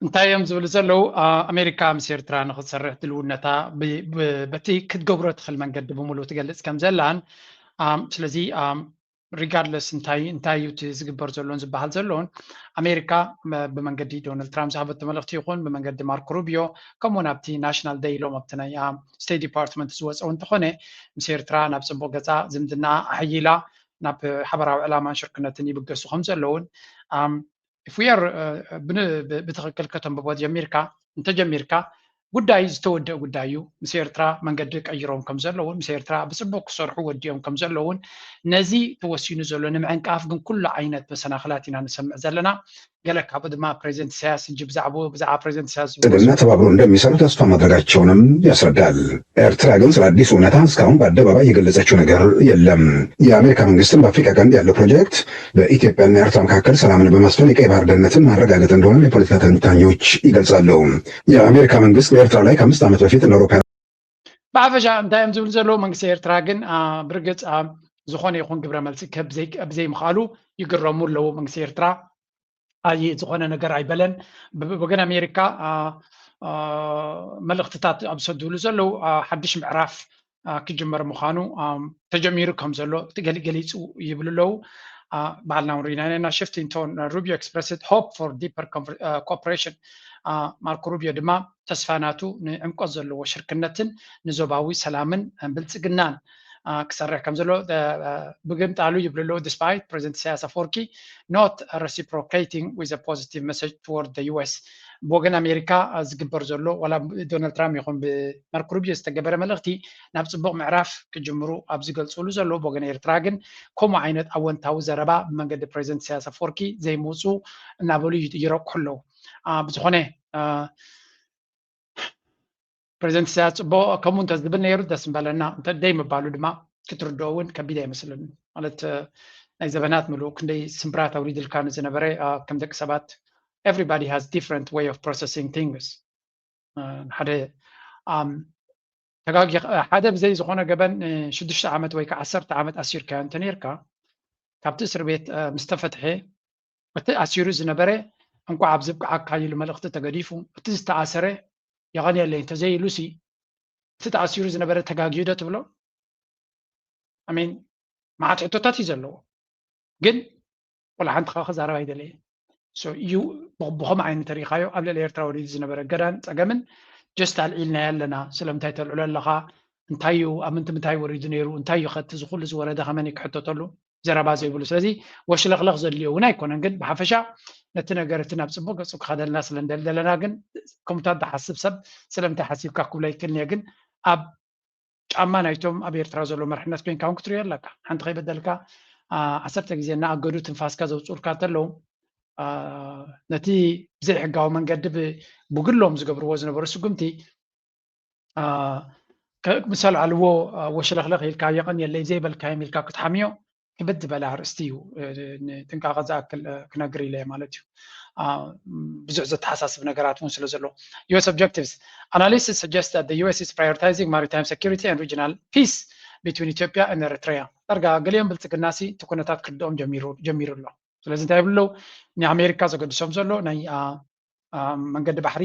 እንታይ እዮም ዝብሉ ዘለዉ? አ፣ ኣሜሪካ ምስ ኤርትራ ንክትሰርሕ ድልውነታ ብ-፣ ብ-፣ በቲ ክትገብሮ ትኽእል መንገዲ ብምሉእ ትገልጽ ከም ዘላን፣ አ፣ ስለዚ፣ አ፣ ሪጋርድለስ እንታይ፣ እንታይ እዩ እቲ ዝግበር ዘሎን ዝበሃል ዘሎን፣ ኣሜሪካ መ-፣ ብመንገዲ ዶናልድ ትራምፕ ዝሃበቶ መልእኽቲ ይኹን ብመንገዲ ማርኮ ሩቢዮ፣ ከምኡውን ኣብቲ ናሽናል ደይ ኢሎም ኣብቲ ናይ፣ አ፣ ስቴት ዲፓርትመንት ዝወፀው እንተኾነ፣ ምስ ኤርትራ ናብ ጽቡቕ ገጻ ዝምድና ኣሕይላ ናብ ሓበራዊ ዕላማን ሽርክነትን ይብገሱ ከም ዘለውን፣ አ፣ if we are፣ እ፣ ብን-፣ ብ-፣ ብትኽክል ከተንብቦ ጀሚርካ፣ እንተጀሚርካ፣ ጉዳይ ዝተወደአ ጉዳይ እዩ። ምስ ኤርትራ መንገዲ ቀይሮም ከም ዘለውን፣ ምስ ኤርትራ ብጽቡቕ ክሰርሑ ወዲኦም ከም ዘለውን፣ ነዚ ተወሲኑ ዘሎ ንምዕንቃፍ ግን ኩሉ ዓይነት መሰናኽላት ኢና ንሰምዕ ዘለና። ገለ ካብኡ ድማ ፕሬዚደንት ኢሳያስ ሕጂ ብዛዕባኡ፣ ብዛዕባ ፕሬዚደንት ኢሳያስ ዝብሎ ብልጽግና ተባብሮ እንደሚሰሩ ተስፋ ማድረጋቸውንም ያስረዳል። ኤርትራ ግን ስለ አዲሱ እውነታ እስካሁን በአደባባይ የገለጸችው ነገር የለም። የአሜሪካ መንግስትም በአፍሪካ ቀንድ ያለው ፕሮጀክት በኢትዮጵያና ኤርትራ መካከል ሰላምን በማስፈን የቀይ ባህር ደህንነትን ማረጋገጥ እንደሆነም የፖለቲካ ተንታኞች ይገልጻሉ። የአሜሪካ መንግስት በኤርትራ ላይ ከአምስት ዓመት በፊት እንደ አውሮፓውያን ብሓፈሻ እንታይ እዮም ዝብሉ ዘለዉ? መንግስቲ ኤርትራ ግን፣ አ፣ ብርግጽ፣ አ፣ ዝኾነ ይኹን ግብረ መልሲ ክህብ ዘይ-፣ ብዘይምኽኣሉ ይግረሙ ኣለዉ። መንግስቲ ኤርትራ ኣይ-፣ ዝኾነ ነገር ኣይበለን። ብ-፣ ብወገን ኣሜሪካ፣ አ፣ አ፣ መልእኽትታት ኣብ ዝሰድሉ ዘለዉ፣ አ፣ ሓድሽ ምዕራፍ፣ አ፣ ክጅመር ምዃኑ፣ አ፣ ተጀሚሩ ከም ዘሎ ገሊ-፣ ገሊጹ ይብሉ ኣለዉ። አ፣ ባዕልና እውን ርኢና ኢና። Shifting tone, ሩቢዮ expressed hope for deeper conver-፣ አ፣ cooperation። አ፣ ማርኮ ሩቢዮ ድማ ተስፋ ናቱ ንዕምቆት ዘለዎ ሽርክነትን ንዞባዊ ሰላምን ብልጽግናን፣ አ፣ ክሰርሕ ከም ዘሎ፣ አ፣ አ፣ ብግምጣሉ ይብሉ ኣለዉ። Despite ፕሬዚደንት ኢሳያስ ኣፈወርቂ not reciprocating with a positive message toward the ዩ ኤስ። ብወገን ኣሜሪካ፣ አ፣ ዝግበር ዘሎ፣ ዋላ ዶናልድ ትራምፕ ይኹን ብማርኮ ሩቢዮ ዝተገበረ መልእኽቲ ናብ ጽቡቕ ምዕራፍ ክጅምሩ ኣብ ዝገልጽሉ ዘለዉ፣ ብወገን ኤርትራ ግን ከምኡ ዓይነት ኣወንታዊ ዘረባ ብመንገዲ ፕሬዚደንት ኢሳያስ ኣፈወርቂ ዘይምውጹ እናበሉ ይ-፣ ይረቁሑ ኣለዉ። አ፣ ብዝኾነ፣ አ፣ ፕሬዚደንት ኢሳያስ ጽቡቕ ከምኡ እንተ ዝብል ነይሩ ደስ ምበለና። እንተ ደይ ምባሉ ድማ ክትርድኦ እውን ከቢድ ኣይመስልን። ማለት፣ እ፣ ናይ ዘበናት ምሉእ ክንደይ ስምብራት ኣውሪድልካ ንዝነበረ፣ አ፣ ከም ደቂ ሰባት everybody has different way of processing things። እ፣ ሓደ ኣም፣ ተጋጊ ሓደ ብዘይ ዝኾነ ገበን እ፣ ሽዱሽተ ዓመት ወይ ከዓ ዓሰርተ ዓመት ኣሲርካዮ እንተነይርካ፣ ካብቲ እስር ቤት እ፣ ምስ ተፈትሐ፣ እቲ ኣሲሩ ዝነበረ እንኳዕ ኣብዚ ብቅዓካ ኢሉ መልእኽቲ ተገዲፉ፣ እቲ ዝተኣሰረ የቐንየለይ እንተዘይኢሉሲ፣ እቲ ተኣሲሩ ዝነበረ ተጋግዩ ዶ ትብሎ? ኣሜን። መዓት ሕቶታት እዩ ዘለዎ። ግን ቆልዓ ሓንቲ ከዓ ክዛረብ ኣይደለየ እዩ። ብኸም ዓይነት ተሪኻዮ ኣብ ልዕሊ ኤርትራ ወሪዱ ዝነበረ ገዳን ፀገምን ጀስት ኣልዒልናዮ ኣለና። ስለምንታይ ተልዕሎ ኣለኻ? እንታይ እዩ? ኣብ ምንትምንታይ ወሪዱ ነይሩ? እንታይ እዩ ከቲ ዝኩሉ ዝወረደ ከመን ክሕተተሉ ዘረባ ዘይብሉ? ስለዚ ወሽለኽለኽ ዘድልዮ እውን ኣይኮነን። ግን ብሓፈሻ ነቲ ነገር እቲ ናብ ፅቡቅ ገፁ ክኸደልና ስለ እንደል ዘለና ግን ከምታት ዝሓስብ ሰብ ስለምንታይ ሓሲብካ ክብሎ ኣይክልንየ። ግን ኣብ ጫማ ናይቶም ኣብ ኤርትራ ዘሎ መርሕነት ኮይንካ እውን ክትሪኦ ኣለካ። ሓንቲ ከይበደልካ ዓሰርተ ግዜ እናኣገዱ ትንፋስካ ዘውፅኡልካ እንተለዉ ነቲ ብዘይሕጋዊ መንገዲ ብጉሎም ዝገብርዎ ዝነበሩ ስጉምቲ ምስ ኣልዓልዎ ወሸለኽለኽ ኢልካ የቐንየለይ ዘይበልካዮም ኢልካ ክትሓምዮ ክብድ ዝበለ ኣርእስቲ እዩ። ንጥንቃቐ ዝኣክል ክነግር ኢለ ማለት እዩ። ብዙሕ ዘተሓሳስብ ነገራት እውን ስለ ዘሎ US objectives. Analysts suggest that the US is prioritizing maritime security and regional peace between Ethiopia and Eritrea. ዳርጋ ገሊኦም ብልፅግና ሲ እቲ ኩነታት ክርድኦም ጀሚሩ ኣሎ። ስለዚ እንታይ ይብሉ ኣለዉ? ንኣሜሪካ ዘገድሶም ዘሎ ናይ መንገዲ ባሕሪ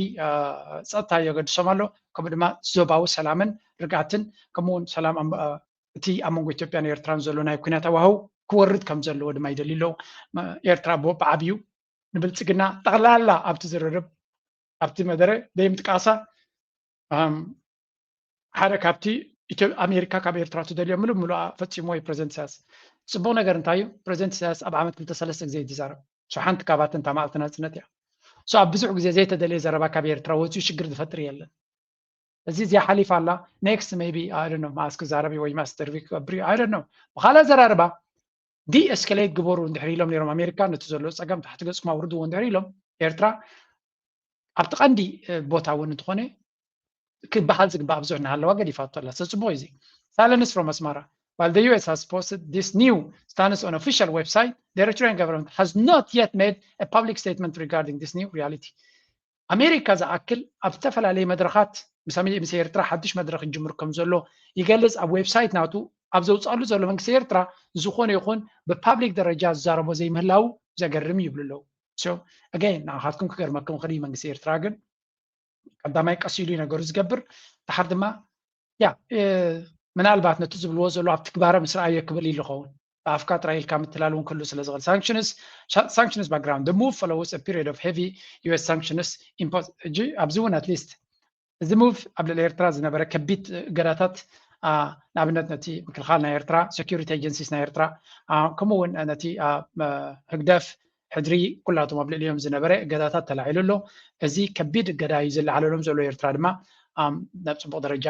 ፀጥታ የገድሶም ኣሎ። ከምኡ ድማ ዞባዊ ሰላምን ርግኣትን ከምኡውን ሰላም እቲ ኣብ መንጎ ኢትዮጵያን ኤርትራን ዘሎ ናይ ኩናት ኣዋህው ክወርድ ከም ዘለዎ ድማ ይደልዩ ኣለዉ። ኤርትራ ብዓብዩ ንብልፅግና ጠቕላላ ኣብቲ ዝርርብ ኣብቲ መደረ ደይምጥቃሳ ሓደ ካብቲ ኣሜሪካ ካብ ኤርትራ ትደልዮ ምሉእ ምሉእ ፈፂሞ እዩ ፕሬዚደንት ኢሳያስ። ፅቡቅ ነገር እንታይ እዩ? ፕሬዚደንት ኢሳያስ ኣብ ዓመት ክልተ ሰለስተ ግዜ እዩ ዝዛረብ። ሓንቲ ካብኣተን እታ መዓልቲ ናፅነት እያ። ኣብ ብዙሕ ግዜ ዘይተደለየ ዘረባ ካብ ኤርትራ ወፅዩ ሽግር ዝፈጥር የለን። እዚ እዚኣ ሓሊፋ ኣላ። ኔክስት ሜይቢ ኣይ ዶንት ኖ ማስ ክዛረብ ወይ ማስ ኢንተርቪው ክገብር እዩ ኣይ ዶንት ኖ። ብካልእ ኣዘራርባ ዲኤስከሌት ግበሩ እንድሕር ኢሎም ነይሮም ኣሜሪካ ነቲ ዘሎ ፀገም ታሕቲ ገፅኩም ኣውርድዎ እንድሕር ኢሎም ኤርትራ ኣብቲ ቀንዲ ቦታ እውን እንተኾነ ክበሃል ዝግባእ ብዙሕ እናሃለዋ ገዲፋቶ ኣላ። ሰ ፅቡቅ እዩ እዚ። Silence from Asmara. While the US has posted this new stance on official website, the Eritrean government has not yet made a public statement regarding this new reality. ኣሜሪካ ዝኣክል ኣብ ዝተፈላለየ መድረኻት ምስ ኤርትራ ሓድሽ መድረኽ ይጅምር ከም ዘሎ ይገልጽ። ኣብ ዌብሳይት ናቱ ኣብ ዘውፅኣሉ ዘሎ መንግስቲ ኤርትራ ዝኾነ ይኹን ብፓብሊክ ደረጃ ዝዛረቦ ዘይምህላው ዘገርም ይብሉ ኣለዉ። ኣገይን ንዓኻትኩም ክገርመኩም ክእል መንግስቲ ኤርትራ ግን ቀዳማይ ቀስ ኢሉ ነገሩ ዝገብር ድሓር ድማ ያ ምናልባት ነቲ ዝብልዎ ዘሎ ኣብ ትግባረ ምስ ረኣዮ ክብል ይኸውን ብኣፍካ ጥራይ ኢልካ ምትላል እውን ክህሉ ስለ ዝኽእል sanctions sanctions background the move follows a period of heavy US sanctions impose ሕጂ ኣብዚ እውን ኣትሊስት እዚ ሙቭ ኣብ ልዕሊ ኤርትራ ዝነበረ ከቢድ እገዳታት ንኣብነት ነቲ ምክልኻል ናይ ኤርትራ security agencies ናይ ኤርትራ ከምኡ እውን ነቲ ህግደፍ ሕድሪ ኩላቶም ኣብ ልዕሊኦም ዝነበረ እገዳታት ተላዒሉ ኣሎ። እዚ ከቢድ እገዳ እዩ ዝለዓለሎም ዘሎ። ኤርትራ ድማ ናብ ፅቡቅ ደረጃ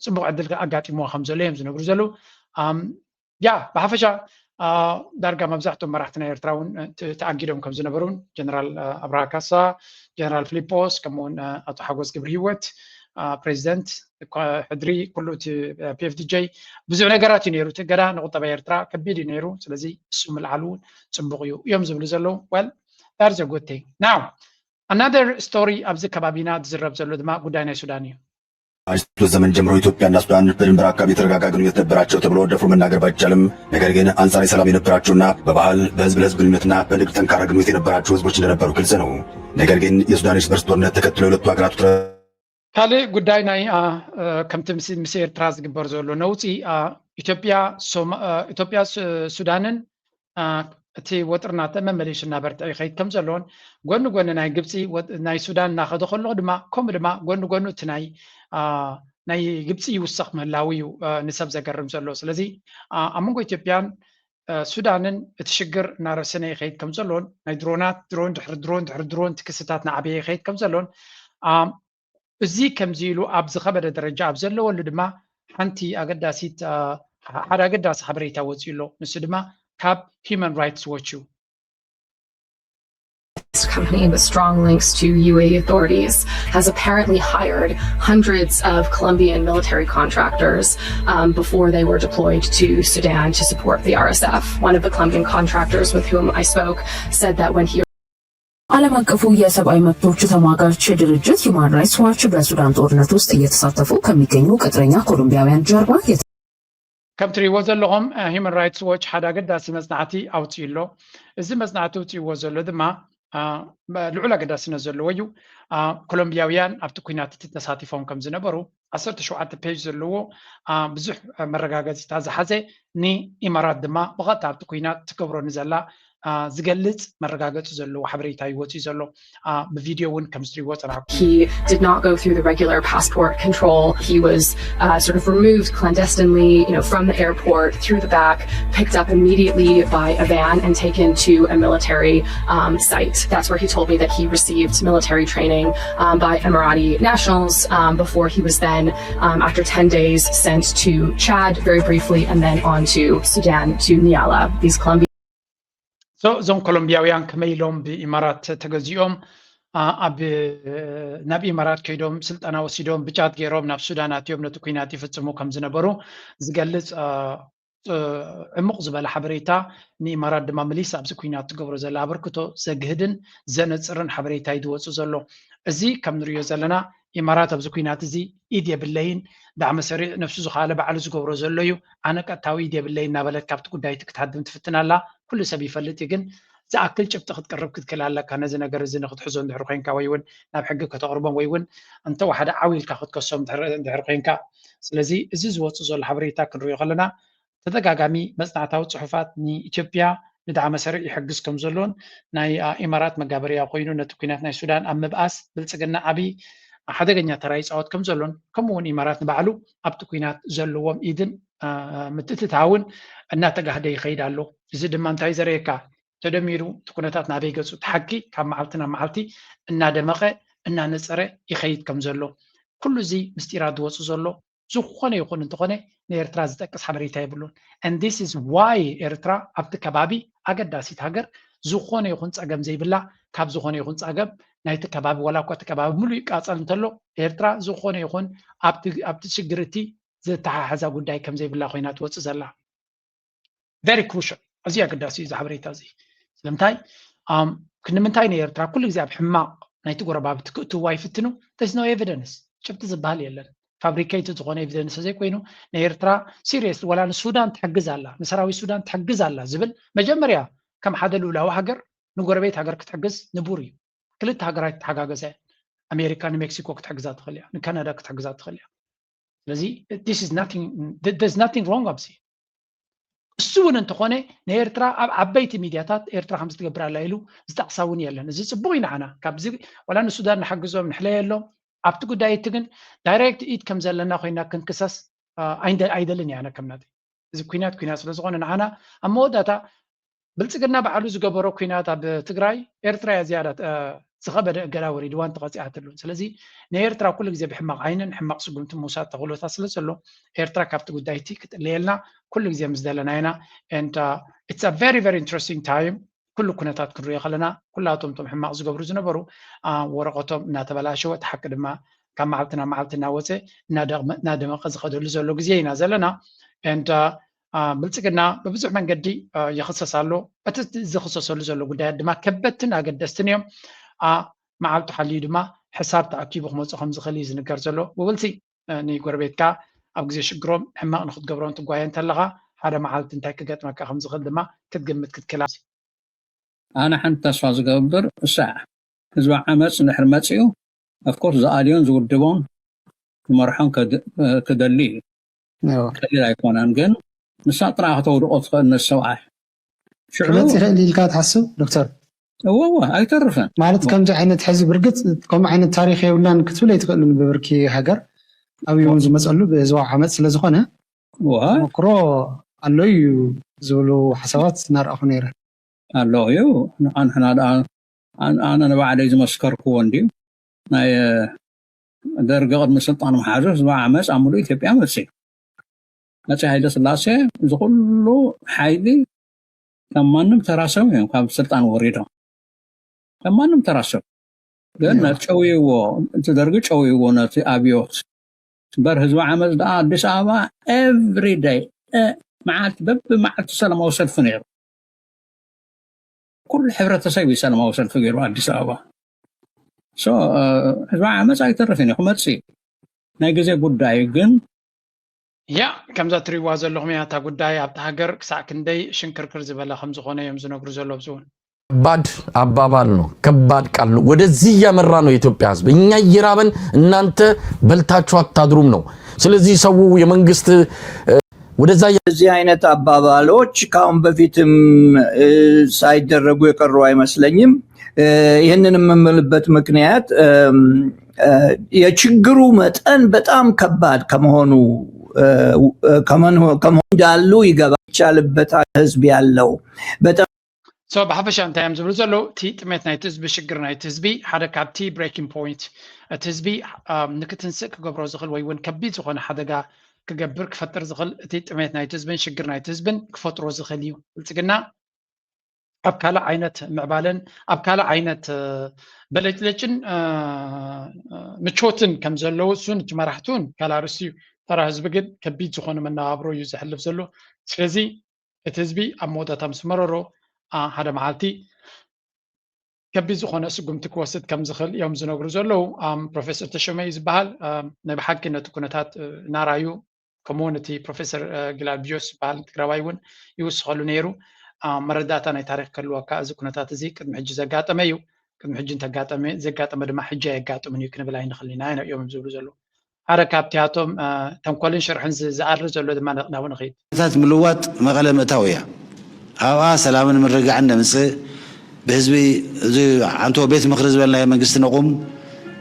ፅቡቅ ዕድል ኣጋጢምዋ ከም ዘሎ እዮም ዝነግሩ ዘለዉ። ያ ብሓፈሻ ዳርጋ መብዛሕትኦም መራሕቲ ናይ ኤርትራ እውን ተኣጊዶም ከም ዝነበሩን ጀነራል ኣብርሃ ካሳ፣ ጀነራል ፊሊጶስ ከምኡውን ኣቶ ሓጎስ ግብሪ ህይወት ፕሬዚደንት ሕድሪ ኩሉ እቲ PFDJ ብዙሕ ነገራት እዩ ነይሩ። እቲ ገዳ ንቁጠባ ኤርትራ ከቢድ እዩ ነይሩ። ስለዚ እሱ ምልዓሉ እውን ፅቡቅ እዩ እዮም ዝብሉ ዘለዉ። Well, that's a good thing. Now, another story ኣብዚ ከባቢና ዝዝረብ ዘሎ ድማ ጉዳይ ናይ ሱዳን እዩ። አንስቶ ዘመን ጀምሮ ኢትዮጵያና ሱዳን በድንበር አካባቢ የተረጋጋ ግንኙነት ነበራቸው ተብሎ ደፍሮ መናገር ባይቻልም፣ ነገር ግን አንጻራዊ ሰላም የነበራቸውና በባህል በህዝብ ለህዝብ ግንኙነትና በንግድ ጠንካራ ግንኙነት የነበራቸው ህዝቦች እንደነበሩ ግልጽ ነው። ነገር ግን የሱዳን እርስ በርስ ጦርነት ተከትሎ የሁለቱ ሀገራት ውጥረት ካልእ ጉዳይ ናይ ከምቲ ምስ ኤርትራ ዝግበር ዘሎ ነውፂ ኢትዮጵያ ሱዳንን እቲ ወጥሪ እናተመመሊሱ እናበርትዐ ይኸይድ ከም ዘሎን ጎኒ ጎኒ ናይ ግብፂ ናይ ሱዳን እናኸደ ከሎ ድማ ከምኡ ድማ ጎኒ ጎኑ እቲ ናይ ናይ ግብፂ ይውሰኽ ምህላው እዩ ንሰብ ዘገርም ዘሎ። ስለዚ ኣብ መንጎ ኢትዮጵያን ሱዳንን እቲ ሽግር እናረሰነ ይኸይድ ከም ዘሎን ናይ ድሮናት ድሮን ድሕሪ ድሮን ድሕሪ ድሮን እቲ ክስታት እናዓበየ ይኸይድ ከም ዘሎን እዚ ከምዚ ኢሉ ኣብ ዝኸበደ ደረጃ ኣብ ዘለወሉ ድማ ሓንቲ ኣገዳሲት ሓደ ኣገዳሲ ሓበሬታ ወፂኡ ኣሎ። ንሱ ድማ ካብ Human Rights Watch እዩ። This company with strong links to U A E authorities has apparently hired hundreds of Colombian military contractors um, before they were deployed to Sudan to support the R S F. One of the Colombian contractors with whom I spoke said that when he ዓለም አቀፉ የሰብአዊ መብቶች ተሟጋች ድርጅት ሂውማን ራይትስ ዋች በሱዳን ጦርነት ውስጥ እየተሳተፉ ከሚገኙ ቅጥረኛ ኮሎምቢያውያን ጀርባ የተ- ከም ትሪእዎ ዘለኹም ሂውማን ራይትስ ዎች ሓደ ኣገዳሲ መፅናዕቲ ኣውፅኡ ኣሎ። እዚ መፅናዕቲ ኣውፅእዎ ዘሎ ድማ ልዑል ኣገዳስነት ዘለዎ እዩ። ኮሎምቢያውያን ኣብቲ ኩናት እቲ ተሳቲፎም ከም ዝነበሩ ዓሰርተ ሸውዓተ ፔጅ ዘለዎ ብዙሕ መረጋገፂታት ዝሓዘ፣ ንኢማራት ድማ ብቐጥታ ኣብቲ ኩናት ትገብሮ ንዘላ ዝገልፅ መረጋገፂ ዘለዎ ሓበሬታ ይወፅእ ዘሎ። ብቪድዮ እውን ከም ዝትሪእዎ ፅናሕኩም። He did not go through the regular passport control. He was uh, sort of removed clandestinely, you know, from the airport through the back, picked up immediately by a van and taken to a military um, site. That's where he told me that he received military training um, by Emirati nationals um, before he was then, um, after ten days, sent to Chad very briefly and then on to Sudan, to Niala, these Colombian እዞም ኮሎምቢያውያን ከመይ ኢሎም ብኢማራት ተገዚኦም ኣብ ናብ ኢማራት ከይዶም ስልጠና ወሲዶም ብጫት ገይሮም ናብ ሱዳን ኣትዮም ነቲ ኩናት ይፍፅሙ ከም ዝነበሩ ዝገልፅ ዕሙቕ ዝበለ ሓበሬታ፣ ንኢማራት ድማ ምሊስ ኣብዚ ኩናት ትገብሮ ዘላ ኣበርክቶ ዘግህድን ዘነፅርን ሓበሬታ እዩ ዝወፅእ ዘሎ። እዚ ከም ንሪኦ ዘለና ኢማራት ኣብዚ ኩናት እዚ ኢድ የብለይን፣ ዳዕመ ሰሪዕ ነብሱ ዝኸኣለ ባዕሉ ዝገብሮ ዘሎ እዩ፣ ኣነ ቀጥታዊ ኢድ የብለይን እናበለት ካብቲ ጉዳይ እቲ ክትሃድም ትፍትን ኣላ። ኩሉ ሰብ ይፈልጥ እዩ፣ ግን ዝኣክል ጭብጢ ክትቅርብ ክትክእል ኣለካ፣ ነዚ ነገር እዚ ንክትሕዞ እንድሕር ኮይንካ ወይ እውን ናብ ሕጊ ከተቕርቦም ወይ እውን እንተወሓደ ዓው ኢልካ ክትከሶም እንድሕር ኮይንካ። ስለዚ እዚ ዝወፅእ ዘሎ ሓበሬታ ክንሪኦ ከለና ተደጋጋሚ መፅናዕታዊ ፅሑፋት ንኢትዮጵያ ንዳዕመ ሰሪዕ ይሕግዝ ከም ዘሎን ናይ ኢማራት መጋበርያ ኮይኑ ነቲ ኩናት ናይ ሱዳን ኣብ ምብኣስ ብልፅግና ዓብዪ ሓደገኛ ተራ ይፃወት ከም ዘሎን ከምኡ እውን ኢማራት ንባዕሉ ኣብቲ ኩናት ዘለዎም ኢድን ምትእትታውን እናተጋህደ ይኸይድ ኣሎ። እዚ ድማ እንታይ ዘርእየካ? ተደሚሩ እቲ ኩነታት ናበይ ገፁ እቲ ሓቂ ካብ መዓልቲ ናብ መዓልቲ እናደመቐ እናነፀረ ይኸይድ ከም ዘሎ ኩሉ እዚ ምስጢራት ዝወፁ ዘሎ ዝኾነ ይኹን እንተኾነ ንኤርትራ ዝጠቅስ ሓበሬታ የብሉን። And this is why ኤርትራ ኣብቲ ከባቢ ኣገዳሲት ሃገር ዝኾነ ይኹን ፀገም ዘይብላ ካብ ዝኾነ ይኹን ፀገም ናይቲ ከባቢ ዋላ እኳ እቲ ከባቢ ሙሉእ ይቃፀል እንተሎ ኤርትራ ዝኾነ ይኹን ኣብቲ ሽግር እቲ ዘተሓሕዛ ጉዳይ ከም ዘይብላ ኮይና ትወፅእ ዘላ። Very crucial። ኣዝዩ ኣገዳሲ እዩ እዚ ሓበሬታ እዚ። ስለምንታይ ንምንታይ ንኤርትራ ኩሉ ግዜ ኣብ ሕማቕ ናይቲ ጎረባብቲ ክእትዋ ይፍትኑ? There's no evidence። ጭብጢ ዝበሃል የለን። ፋብሪኬትድ ዝኾነ ኤቪደንስ ዘይኮይኑ ንኤርትራ ሲሪየስ ዋላ ንሱዳን ትሕግዝ ኣላ፣ ንሰራዊት ሱዳን ትሕግዝ ኣላ ዝብል መጀመርያ ከም ሓደ ልኡላዊ ሃገር ንጎረቤት ሃገር ክትሕግዝ ንቡር እዩ። ክልተ ሃገራት ይተሓጋገዛ እየን። ኣሜሪካ ንሜክሲኮ ክትሕግዛ ትኽእል እያ፣ ንካናዳ ክትሕግዛ ትኽእል እያ። ስለዚ this is nothing, there's nothing wrong ኣብዚ። እሱ እውን እንተኾነ ንኤርትራ ኣብ ዓበይቲ ሚድያታት ኤርትራ ከምዚ ትገብር ኣላ ኢሉ ዝጠቕሳ እውን የለን። እዚ ፅቡቅ እዩ ንዓና ካብዚ ዋላ ንሱዳን ንሓግዞም ንሕለየሎም ኣብቲ ጉዳይ እቲ ግን ዳይሬክት ኢድ ከም ዘለና ኮይና ክንክሰስ ኣይደልን እያ። ኣነ ከም ናተይ እዚ ኩናት ኩናት ስለዝኾነ ንዓና ኣብ መወዳእታ ብልፅግና ባዕሉ ዝገበሮ ኩናት ኣብ ትግራይ ኤርትራ እያ ዝያዳ ዝኸበደ እገዳ ወሪድዋን ተቐፂዓትሉን። ስለዚ ንኤርትራ ኩሉ ግዜ ብሕማቕ ዓይንን ሕማቕ ስጉምቲ ምውሳድ ተኽእሎታት ስለ ዘሎ ኤርትራ ካብቲ ጉዳይ እቲ ክትእለየልና ኩሉ ግዜ ምስ ደለና ኢና። And it's a very very interesting time። ኩሉ ኩነታት ክንሪኦ ከለና ኩላቶም እቶም ሕማቕ ዝገብሩ ዝነበሩ ወረቐቶም እናተበላሸወ እቲ ሓቂ ድማ ካብ መዓልቲ ናብ መዓልቲ እናወፀ እናደመቐ ዝኸደሉ ዘሎ ግዜ ኢና ዘለና። And ብልፅግና ብብዙሕ መንገዲ ይኽሰስ ኣሎ። እቲ ዝኽሰሰሉ ዘሎ ጉዳያት ድማ ከበድትን ኣገደስትን እዮም። መዓልቱ ሓልዩ ድማ ሕሳብ ተኣኪቡ ክመፁ ከም ዝኽእል እዩ ዝንገር ዘሎ። ብብልፂ ንጎረቤትካ ኣብ ግዜ ሽግሮም ሕማቕ ንክትገብሮም ትጓየ እንተለኻ ሓደ መዓልቲ እንታይ ክገጥመካ ከም ዝኽእል ድማ ክትግምት ክትክእል። ኣነ ሓንቲ ተስፋ ዝገብር እሳ ህዝቢ ዓመፅ እንድሕር መፂኡ ኦፍኮርስ ዝኣልዮን ዝውድቦን ክመርሖን ክደሊ እዩ። ቀሊል ኣይኮነን፣ ግን ንሳ ጥራ ከተውድቆ ትኽእል ነቲ ሰብኣይ። ክመፅ ይኽእል ኢልካ ትሓስብ ዶክተር? እወ እወ ኣይተርፍን። ማለት ከምዚ ዓይነት ሕዚ ብርግፅ ከምኡ ዓይነት ታሪክ የብላን ክትብል ኣይትኽእልን። ብብርኪ ሃገር ኣብዩ እውን ዝመፀሉ ብህዝባዊ ዓመፅ ስለዝኾነ ተመክሮ ኣሎ እዩ ዝብሉ ሓሳባት እናረኣኹ ነይረ። ኣሎ እዩ። ንዓ ንሕና ደኣ ኣነ ንባዕለይ ዝመስከርክዎ እንድዩ። ናይ ደርጊ ቅድሚ ስልጣን ምሓዙ ህዝባዊ ዓመፅ ኣብ ሙሉእ ኢትዮጵያ መፅዩ። ኣፄ ሃይለ ስላሴ እዚ ኩሉ ሓይሊ ካብ ማንም ተራ ሰብ እዮም ካብ ስልጣን ወሪዶም። ካብ ማንም ተራ ሰብ ግን ጨውይዎ፣ እቲ ደርጊ ጨውይዎ ነቲ ኣብዮት። እምበር ህዝቢ ዓመፅ ደኣ ኣዲስ ኣበባ every day መዓልቲ በብመዓልቲ ሰላማዊ ሰልፊ ነይሩ። ኩሉ ሕብረተሰብ እዩ ሰላማዊ ሰልፊ ገይሩ ኣዲስ ኣበባ። ሶ ህዝባዊ ዓመፅ ኣይተርፍን እዩ ክመፅእ እዩ። ናይ ግዜ ጉዳይ ግን ያ ከምዛ ትሪዋ ዘለኹም እያ እታ ጉዳይ ኣብቲ ሃገር ክሳዕ ክንደይ ሽንክርክር ዝበለ ከም ዝኾነ እዮም ዝነግሩ ዘሎ ኣብዚ እውን። ከባድ አባባል ነው። ከባድ ቃል ነው። ወደዚህ እያመራ ነው የኢትዮጵያ ህዝብ። እኛ እየራበን እናንተ በልታችሁ አታድሩም ነው። ስለዚህ ሰው የመንግስት ወደዛ እዚህ አይነት አባባሎች ከአሁን በፊትም ሳይደረጉ የቀሩ አይመስለኝም። ይህንን የምምልበት ምክንያት የችግሩ መጠን በጣም ከባድ ከመሆኑ እንዳሉ ይገባ ይቻልበት ህዝብ ያለው በጣም ሶ ብሓፈሻ እንታይ እዮም ዝብሉ ዘለዉ? እቲ ጥሜት ናይቲ ህዝቢ፣ ሽግር ናይቲ ህዝቢ ሓደ ካብቲ ብሬኪንግ ፖይንት፣ እቲ ህዝቢ ንክትንስእ ክገብሮ ዝኽእል ወይ እውን ከቢድ ዝኾነ ሓደጋ ክገብር ክፈጥር ዝኽእል እቲ ጥሜት ናይቲ ህዝብን ሽግር ናይቲ ህዝብን ክፈጥሮ ዝኽእል እዩ። ብልፅግና ኣብ ካልእ ዓይነት ምዕባለን ኣብ ካልእ ዓይነት በለጭለጭን ምቾትን ከም ዘለዉ እሱን እቲ መራሕቱን ካልእ ኣርእስቲ እዩ። ተራ ህዝቢ ግን ከቢድ ዝኾነ መነባብሮ እዩ ዘሕልፍ ዘሎ። ስለዚ እቲ ህዝቢ ኣብ መወዳእታ ምስ መረሮ ሓደ መዓልቲ ከቢድ ዝኾነ ስጉምቲ ክወስድ ከም ዝኽእል እዮም ዝነግሩ ዘለዉ። ፕሮፌሰር ተሾመ እዩ ዝበሃል። ናይ ብሓቂ ነቲ ኩነታት እናራዩ ከምኡውን እቲ ፕሮፌሰር ጊላድዮስ ዝበሃል ትግራዋይ እውን ይውስኸሉ ነይሩ። መረዳእታ ናይ ታሪክ ከልወካ እዚ ኩነታት እዚ ቅድሚ ሕጂ ዘጋጠመ እዩ። ቅድሚ ሕጂ እንተጋጠመ ዘጋጠመ ድማ ሕጂ ኣየጋጥምን እዩ ክንብል ኣይንኽልን ኢና እዮም ዝብሉ ዘለዉ። ሓደ ካብቲኣቶም ተንኮልን ሽርሕን ዝኣሪ ዘሎ ድማ ናብ ንኽድ። ታት ምልዋጥ መቐለ ምእታው እያ። ኣብኣ ሰላምን ምርግጋዕን ነምፅእ። ብህዝቢ እዚ ዓንቶ ቤት ምኽሪ ዝበልናዮ መንግስቲ ነቑም።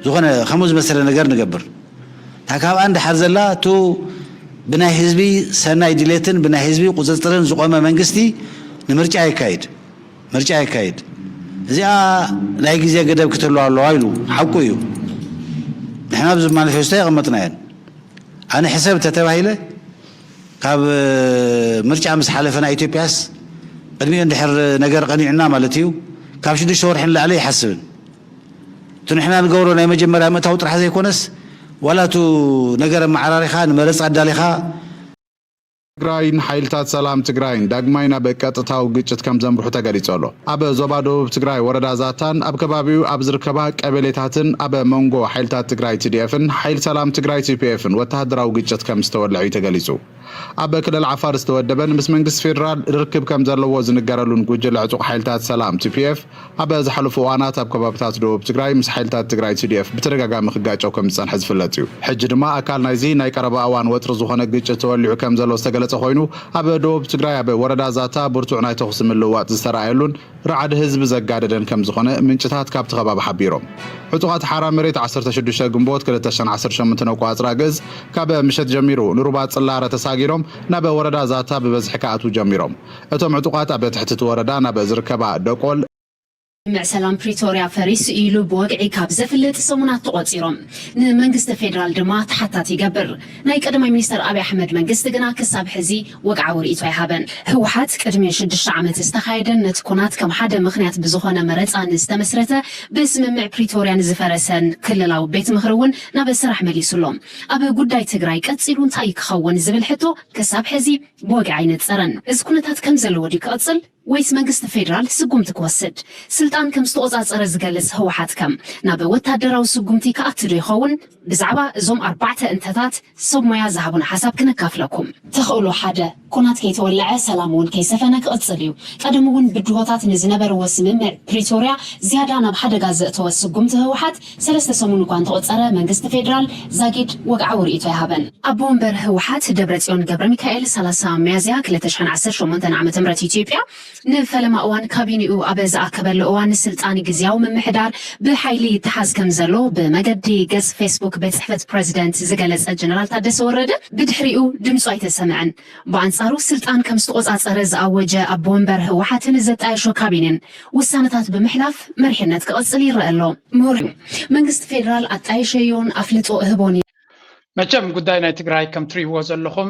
ዝኾነ ከምኡ ዝመሰለ ነገር ንገብር። እታ ካብኣ ንድሓር ዘላ እቱ ብናይ ህዝቢ ሰናይ ድሌትን ብናይ ህዝቢ ቁፅፅርን ዝቆመ መንግስቲ ንምርጫ የካይድ። ምርጫ የካይድ። እዚኣ ናይ ግዜ ገደብ ክትህልዋ ኣለዋ ኢሉ ሓቁ እዩ። ንሕና ኣብዚ ማኒፌስቶ የቐመጥናየን። ኣነ ሕሰብ ተተባሂለ ካብ ምርጫ ምስ ሓለፈ ናይ ኢትዮጵያስ ቅድሚኡ እንድሕር ነገር ቀኒዑና ማለት እዩ ካብ ሽዱሽተ ወርሒ ንላዕሊ ይሓስብን። እቲ ንሕና ንገብሮ ናይ መጀመርያ ምእታው ጥራሕ ዘይኮነስ ዋላ እቱ ነገር ኣመዓራሪኻ ንመረፃ ኣዳሊኻ ትግራይን ሓይልታት ሰላም ትግራይን ዳግማይ ናብ ቀጥታዊ ግጭት ከም ዘምርሑ ተገሊጹ ኣሎ። ኣብ ዞባ ደቡብ ትግራይ ወረዳ ዛታን ኣብ ከባቢኡ ኣብ ዝርከባ ቀበሌታትን ኣብ መንጎ ሓይልታት ትግራይ ቲ ዲ ኤፍን ሓይል ሰላም ትግራይ ቲ ፒ ኤፍን ወተሃደራዊ ግጭት ከም ዝተወልዐ እዩ ተገሊጹ። ኣብ ክልል ዓፋር ዝተወደበን ምስ መንግስቲ ፌዴራል ርክብ ከም ዘለዎ ዝንገረሉን ጉጅለ ዕጡቕ ሓይልታት ሰላም ቲ ፒ ኤፍ ኣብ ዝሓለፉ እዋናት ኣብ ከባብታት ደቡብ ትግራይ ምስ ሓይልታት ትግራይ ቲ ዲ ኤፍ ብተደጋጋሚ ክጋጨው ከም ዝጸንሐ ዝፍለጥ እዩ። ሕጂ ድማ ኣካል ናይዚ ናይ ቀረባ እዋን ወጥሪ ዝኾነ ግጭት ተወሊዑ ከም ዘሎ ዝተገለጸ ኮይኑ፣ ኣብ ደቡብ ትግራይ ኣብ ወረዳ ዛታ ብርቱዕ ናይ ተኹሲ ምልውዋጥ ዝተረኣየሉን ርዓድ ህዝቢ ዘጋደደን ከም ዝኾነ ምንጭታት ካብቲ ከባቢ ሓቢሮም። ዕጡቓት ሓራ መሬት ዓሰርተ ሽዱሽተ ግንቦት ክልተ ሽሕን ዓሰርተ ሸሞንተን ኣቆጻጽራ ግእዝ ካብ ምሸት ጀሚሩ ንሩባ ጽላረ ተሳጊሮም ናብ ወረዳ ዛታ ብበዝሒ ክኣትዉ ጀሚሮም። እቶም ዕጡቓት ኣብ ትሕቲ እቲ ወረዳ ናብ ዝርከባ ደቆል፣ ስምምዕ ሰላም ፕሪቶርያ ፈሪሱ ኢሉ ብወግዒ ካብ ዘፍልጥ ሰሙናት ተቖጺሮም። ንመንግስቲ ፌዴራል ድማ ተሓታቲ ይገብር። ናይ ቀዳማይ ሚኒስተር ኣብይ ኣሕመድ መንግስቲ ግና ክሳብ ሕዚ ወግዓዊ ርእይቶ ኣይሃበን። ህወሓት ቅድሚ ሽዱሽተ ዓመት ዝተኻየደን ነቲ ኩናት ከም ሓደ ምኽንያት ብዝኾነ መረፃ ንዝተመስረተ ብስምምዕ ፕሪቶርያ ንዝፈረሰን ክልላዊ ቤት ምኽሪ እውን ናብ ስራሕ መሊሱ ኣሎ። ኣብ ጉዳይ ትግራይ ቀፂሉ እንታይ ክኸውን ዝብል ሕቶ ክሳብ ሕዚ ብወግዒ ኣይነፀረን። እዚ ኩነታት ከም ዘለዎ ድዩ ክቕፅል? ወይስ መንግስቲ ፌዴራል ስጉምቲ ክወስድ? ስልጣን ከም ዝተቖጻጸረ ዝገልጽ ህወሓት ከም ናብ ወታደራዊ ስጉምቲ ክኣቱ ዶ ይኸውን? ብዛዕባ እዞም ኣርባዕተ እንተታት ሰብ ሞያ ዝሃቡና ሓሳብ ክነካፍለኩም። ተኽእሎ ሓደ፣ ኩናት ከይተወለዐ ሰላም እውን ከይሰፈነ ክቕጽል እዩ። ቀደም እውን ብድሆታት ንዝነበርዎ ስምምዕ ፕሪቶርያ ዝያዳ ናብ ሓደጋ ዘእተወ ስጉምቲ ህወሓት ሰለስተ ሰሙን እኳ እንተቖጸረ መንግስቲ ፌዴራል ዛጊድ ወግዓዊ ርእይቶ ኣይሃበን። ኣቦ ወንበር ህወሓት ደብረጽዮን ገብረሚካኤል ሰላሳ ሚያዝያ ክልተ ሽሕን ዓሰርተ ሸሞንተን ዓመተ ምህረት ኢትዮጵያ ንፈለማ እዋን ካቢኔኡ ኣብ ዝኣከበሉ እዋን ስልጣን ግዝያዊ ምምሕዳር ብሓይሊ ይተሓዝ ከም ዘሎ ብመገዲ ገጽ ፌስቡክ ቤት ጽሕፈት ፕረዚደንት ዝገለጸ ጀነራል ታደሰ ወረደ ብድሕሪኡ ድምፁ ኣይተሰምዐን። ብኣንጻሩ ስልጣን ከም ዝተቖጻጸረ ዝኣወጀ ኣቦ ወንበር ህወሓትን ዘጣየሾ ካቢኔን ውሳነታት ብምሕላፍ መሪሕነት ክቕጽል ይረአ ኣሎ። ምሁር መንግስቲ ፌዴራል ኣጣየሸዮን ኣፍልጦ እህቦን መቸም ጉዳይ ናይ ትግራይ ከም ትሪእዎ ዘለኹም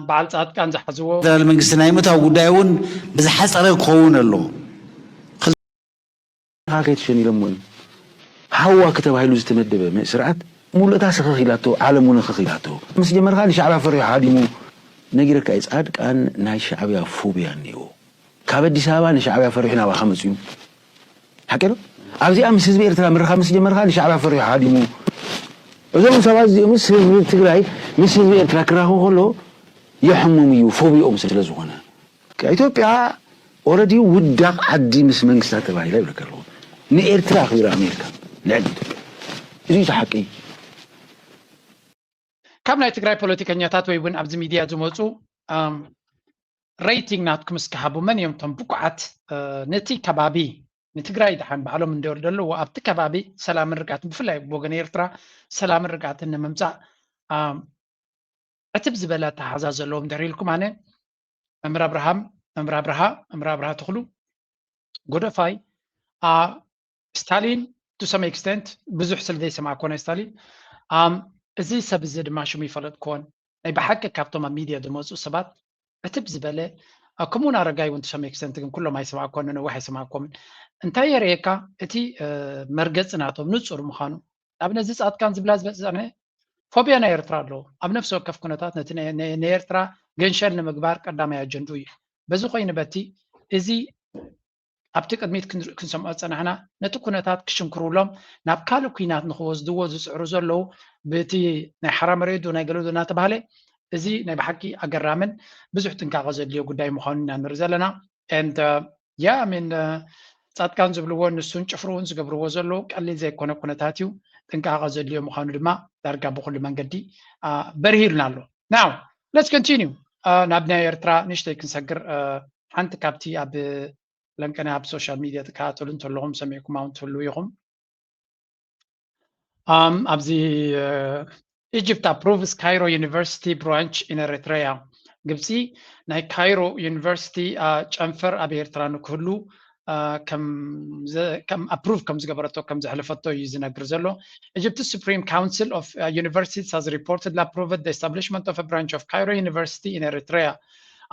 በዓል ፃድቃን ዝሓዝዎ ፌደራል መንግስቲ ናይ ምእታው ጉዳይ እውን ብዝሓፀረ ክኸውን ኣለዎ። ከይትሸን ኢሎሞ እዮም። ሃዋ ተባሂሉ ዝተመደበ ስርዓት ሙሉእታ ስኽኽ ኢላቶ፣ ዓለም እውን ኽኽ ኢላቶ። ምስ ጀመርካ ንሻዕብያ ፈሪሑ ሃዲሙ። ነጊረካ እዩ፣ ፃድቃን ናይ ሻዕብያ ፎብያ እኒኦ። ካብ ኣዲስ ኣበባ ንሻዕብያ ፈሪሑ ናባኻ መፅኡ። ሓቂ ዶ? ኣብዚኣ ምስ ህዝቢ ኤርትራ ምርኻብ ምስ ጀመርካ ንሻዕብያ ፈሪሑ ሃዲሙ። እዞም ሰባት እዚኦም ምስ ህዝቢ ትግራይ፣ ምስ ህዝቢ ኤርትራ ክራኸቡ ከሎ የሕሞም እዩ፣ ፎቢኦም ስለ ዝኾነ። ኢትዮጵያ ኦረዲ ውዳቕ ዓዲ ምስ መንግስታት ተባሂላ ይብለካ ኣለኹ። ንኤርትራ ኣኽቢራ ኣሜሪካ ልዕሊ ኢትዮጵያ። እዚ እዩ እቲ ሓቂ። ካብ ናይ ትግራይ ፖለቲከኛታት ወይ እውን ኣብዚ ሚድያ ዝመፁ ሬይቲንግ ናትኩም እስኪ ሃቡ። መን እዮም እቶም ብቁዓት ነቲ ከባቢ ንትግራይ ደሓን ባዕሎም እንዲወርዱ ኣለዎ ኣብቲ ከባቢ ሰላምን ርግኣትን ብፍላይ ብወገን ኤርትራ ሰላምን ርግኣትን ንምምፃእ ዕትብ ዝበለ ኣተሓዛ ዘለዎም ደሪልኩም ኣነ መምህር ኣብርሃም መምህር ኣብርሃ መምህር ኣብርሃ ተኽሉ ጎደፋይ ስታሊን to some extent ብዙሕ ስለ ዘይሰማዕኮ ናይ ስታሊን እዚ ሰብ እዚ ድማ ሽሙ ይፈለጥኮን ናይ ብሓቂ ካብቶም ኣብ ሚድያ ዝመፁ ሰባት ዕትብ ዝበለ ከምኡውን ኣረጋይ እውን to some extent ግን ኩሎም ኣይሰማዕኮን ነነዊሕ ኣይሰማዕኮምን እንታይ የርእየካ እቲ መርገፂ ናቶም ንፁር ምዃኑ ንኣብነት እዚ ፃድቃን ዝብላ ዝመፅእ ዝፀንሐ ፎብያ ናይ ኤርትራ ኣለዎ ኣብ ነፍሲ ወከፍ ኩነታት ነቲ ናይ ኤርትራ ገንሸል ንምግባር ቀዳማይ ኣጀንድኡ እዩ በዚ ኮይኑ በቲ እዚ ኣብቲ ቅድሚት ክንሰምዖ ዝፀናሕና ነቲ ኩነታት ክሽንክሩሎም ናብ ካልእ ኩናት ንክወስድዎ ዝፅዕሩ ዘለዉ ብቲ ናይ ሓራ መሬት ናይ ገለዶ እናተባሃለ እዚ ናይ ብሓቂ ኣገራምን ብዙሕ ጥንቃቐ ዘድልዮ ጉዳይ ምዃኑ ኢና ንርኢ ዘለና and yeah I mean ፃድቃን ዝብልዎ ንሱን ጭፍርኡን ዝገብርዎ ዘለዉ ቀሊል ዘይኮነ ኩነታት እዩ ጥንቃቐ ዘድልዮ ምዃኑ ድማ ዳርጋ ብኩሉ መንገዲ በርሂልና ኣሎ now let's continue ናብ ናይ ኤርትራ ንሽተይ ክንሰግር ሓንቲ ካብቲ ኣብ ለንቀነ ኣብ social media ትከታተሉ እንተለኹም ሰሚዕኩም እውን ትህልዉ ኢኹም ኣብዚ Egypt approves Cairo University branch in Eritrea ግብፂ ናይ ካይሮ ዩኒቨርሲቲ ጨንፈር ኣብ ኤርትራ ንክህሉ approve ከም ዝገበረቶ ከም ዘሕለፈቶ እዩ ዝነግር ዘሎ Egypt's Supreme Council of Universities has reportedly approved the establishment of a branch of Cairo University in Eritrea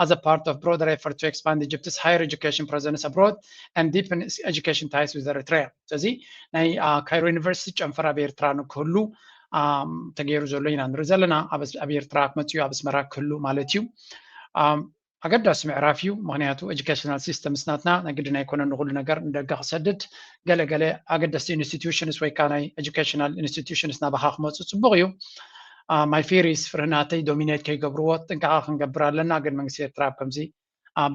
as a part of broader effort to expand Egypt's higher education presence abroad and deepen its education ties with Eritrea ስለዚ ናይ ካይሮ ዩኒቨርሲቲ ጨንፈር ኣብ ኤርትራ ንክህሉ ተገይሩ ዘሎ ኢና ንርኢ ዘለና ኣብ ኤርትራ ክመፅኡ ኣብ ኣስመራ ክህሉ ማለት እዩ ኣገዳሲ ምዕራፍ እዩ ምክንያቱ educational systems ናትና ናይ ግድን ኣይኮነን ንኩሉ ነገር ንደገ ክሰድድ ገለገለ ኣገደስቲ institutions ወይ ከዓ ናይ educational institutions ናባካ ክመፁ ፅቡቅ እዩ my fear is ፍርህናተይ dominate ከይገብርዎ ጥንቃቐ ክንገብር ኣለና ግን መንግስቲ ኤርትራ ኣብ ከምዚ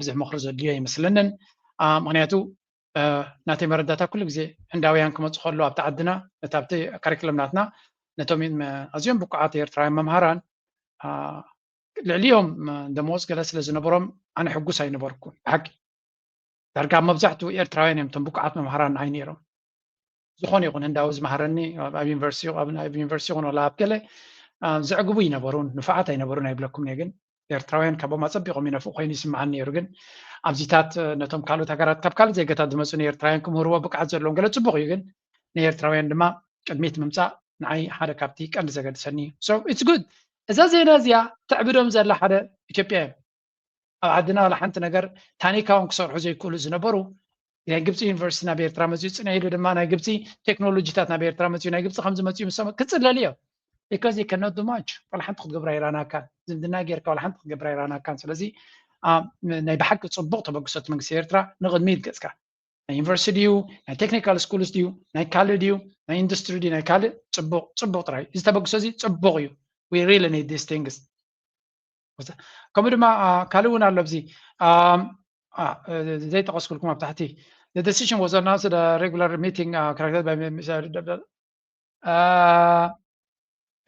ብዙሕ ምክሪ ዘድልዮ ኣይመስለንን ምክንያቱ ናተይ መረዳእታ ኩሉ ግዜ ህንዳውያን ክመፁ ከለዉ ኣብቲ ዓድና ነቲ ኣብቲ curriculum ናትና ነቶም ኣዝዮም ብቁዓት ኤርትራውያን መምሃራን ልዕሊኦም ደመወዝ ገለ ስለ ዝነበሮም ኣነ ሕጉስ ኣይነበርኩን ብሓቂ ዳርጋ ኣብ መብዛሕትኡ ኤርትራውያን እዮም እቶም ብቁዓት መምሃራን ንዓይ ነይሮም ዝኾነ ይኹን ህንዳዊ ዝመሃረኒ ኣብ ዩኒቨርሲቲ ይኹን ኣብ ገለ ዘዕግቡ ኣይነበሩን ንፉዓት ኣይነበሩን ኣይብለኩም እየ ግን ኤርትራውያን ካብኦም ኣጸቢቖም ይነፍቑ ኮይኑ ይስምዓኒ ነይሩ ግን ኣብዚታት ነቶም ካልኦት ሃገራት ካብ ካልእ ዜጋታት ዝመፁ ንኤርትራውያን ክምህርዎ ብቅዓት ዘለዎም ገለ ፅቡቕ እዩ ግን ንኤርትራውያን ድማ ቅድሚት ምምፃእ ንዓይ ሓደ ካብቲ ቀንዲ ዘገድሰኒ እዩ so it's good እዛ ዜና እዚኣ ተዕብዶም ዘላ ሓደ ኢትዮጵያ እዮም ኣብ ዓድና ዋላ ሓንቲ ነገር ታኒካ እውን ክሰርሑ ዘይክእሉ ዝነበሩ ናይ ግብፂ ዩኒቨርሲቲ ናብ ኤርትራ መፅኡ ፅንሕ ኢሉ ድማ ናይ ግብፂ ቴክኖሎጂታት ናብ ኤርትራ መፅኡ ናይ ግብፂ ከምዚ መፅኡ ምስ ክፅለል እዮም because they cannot do much ዋላ ሓንቲ ክትገብራ ይራናካን ዝምድና ጌርካ ዋላ ሓንቲ ክትገብራ ይራናካን ስለዚ ናይ ብሓቂ ፅቡቅ ተበግሶ እቲ መንግስቲ ኤርትራ ንቅድሚት ገፅካ ናይ ዩኒቨርሲቲ ድዩ ናይ ቴክኒካል ስኩልስ ድዩ ናይ ካልእ ድዩ ናይ ኢንዱስትሪ ድዩ ናይ ካልእ ፅቡቅ ፅቡቅ ጥራይ እዚ ተበግሶ እዚ ፅቡቅ እዩ we really need these things ከምኡ ድማ ካልእ እውን ኣሎ ኣብዚ ዘይጠቀስኩልኩም ኣብ ታሕቲ the decision was announced at a regular meeting uh, conducted by uh,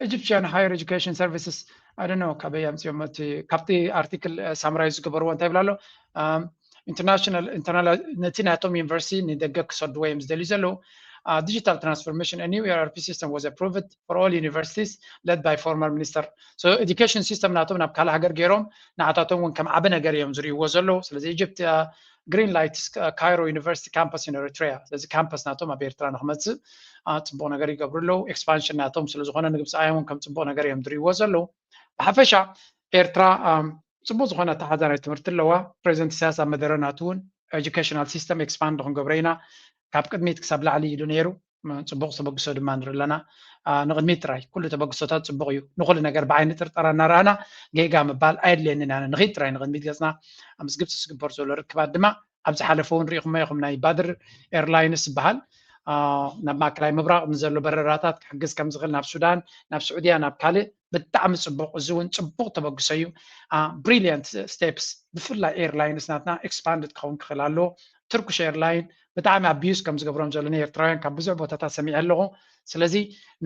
Egyptian Higher Education Services I don't know ካበይ ኣምፅኦም እቲ ካብቲ ኣርቲክል ሳምራይ ዝገበርዎ እንታይ ይብላ ኣሎ international internal ነቲ ናቶም ዩኒቨርሲቲ ንደገ ክሰድዎ እዮም ዝደልዩ ዘለዉ digital transformation a new ERP system was approved for all universities led by former minister so education system ናቶም ናብ ካልእ ሃገር ገይሮም ንዓታቶም እውን ከም ዓቢ ነገር እዮም ዝርእይዎ ዘለዉ ስለዚ ኢጅፕት green light Cairo University campus in Eritrea ስለዚ ካምፐስ ናቶም ኣብ ኤርትራ ንክመፅእ ፅቡቅ ነገር ይገብሩ ኣለዉ expansion ናቶም ስለዝኮነ ንግብፃውያን እውን ከም ፅቡቅ ነገር እዮም ዝርእይዎ ዘለዉ ብሓፈሻ ኤርትራ ፅቡቅ ዝኮነ ኣተሓዛ ናይ ትምህርቲ ኣለዋ ፕሬዚደንት ኢሳያስ ኣብ መደረ ናቱ እውን educational system expand ክንገብሮ ኢና ካብ ቅድሚት ክሳብ ላዕሊ ኢሉ ነይሩ ጽቡቕ ተበግሶ ድማ ንርኢ ኣለና። ንቕድሚት ጥራይ ኩሉ ተበግሶታት ጽቡቕ እዩ። ንኹሉ ነገር ብዓይኒ ጥርጠራ እናረኣና ጌጋ ምባል ኣየድልየንን። ኣነ ንኺድ ጥራይ ንቕድሚት ገጽና። ምስ ግብፂ ዝግበር ዘሎ ርክባት ድማ ኣብ ዝሓለፈ እውን ሪኢኹሞ ኢኹም። ናይ ባድር ኤርላይንስ ዝበሃል ናብ ማእከላይ ምብራቕ ንዘሎ በረራታት ክሕግዝ ከም ዝኽእል ናብ ሱዳን፣ ናብ ስዑድያ፣ ናብ ካልእ ብጣዕሚ ጽቡቕ። እዚ እውን ጽቡቕ ተበግሶ እዩ። ብሪሊየንት ስቴፕስ። ብፍላይ ኤርላይንስ ናትና ኤክስፓንድ ክኸውን ክኽእል ኣለዎ። ቱርክሽ ኤርላይን ብጣዕሚ ኣቢዩስ ከም ዝገብሮም ዘሎ ንኤርትራውያን ካብ ብዙሕ ቦታታት ሰሚዐ ኣለኹ። ስለዚ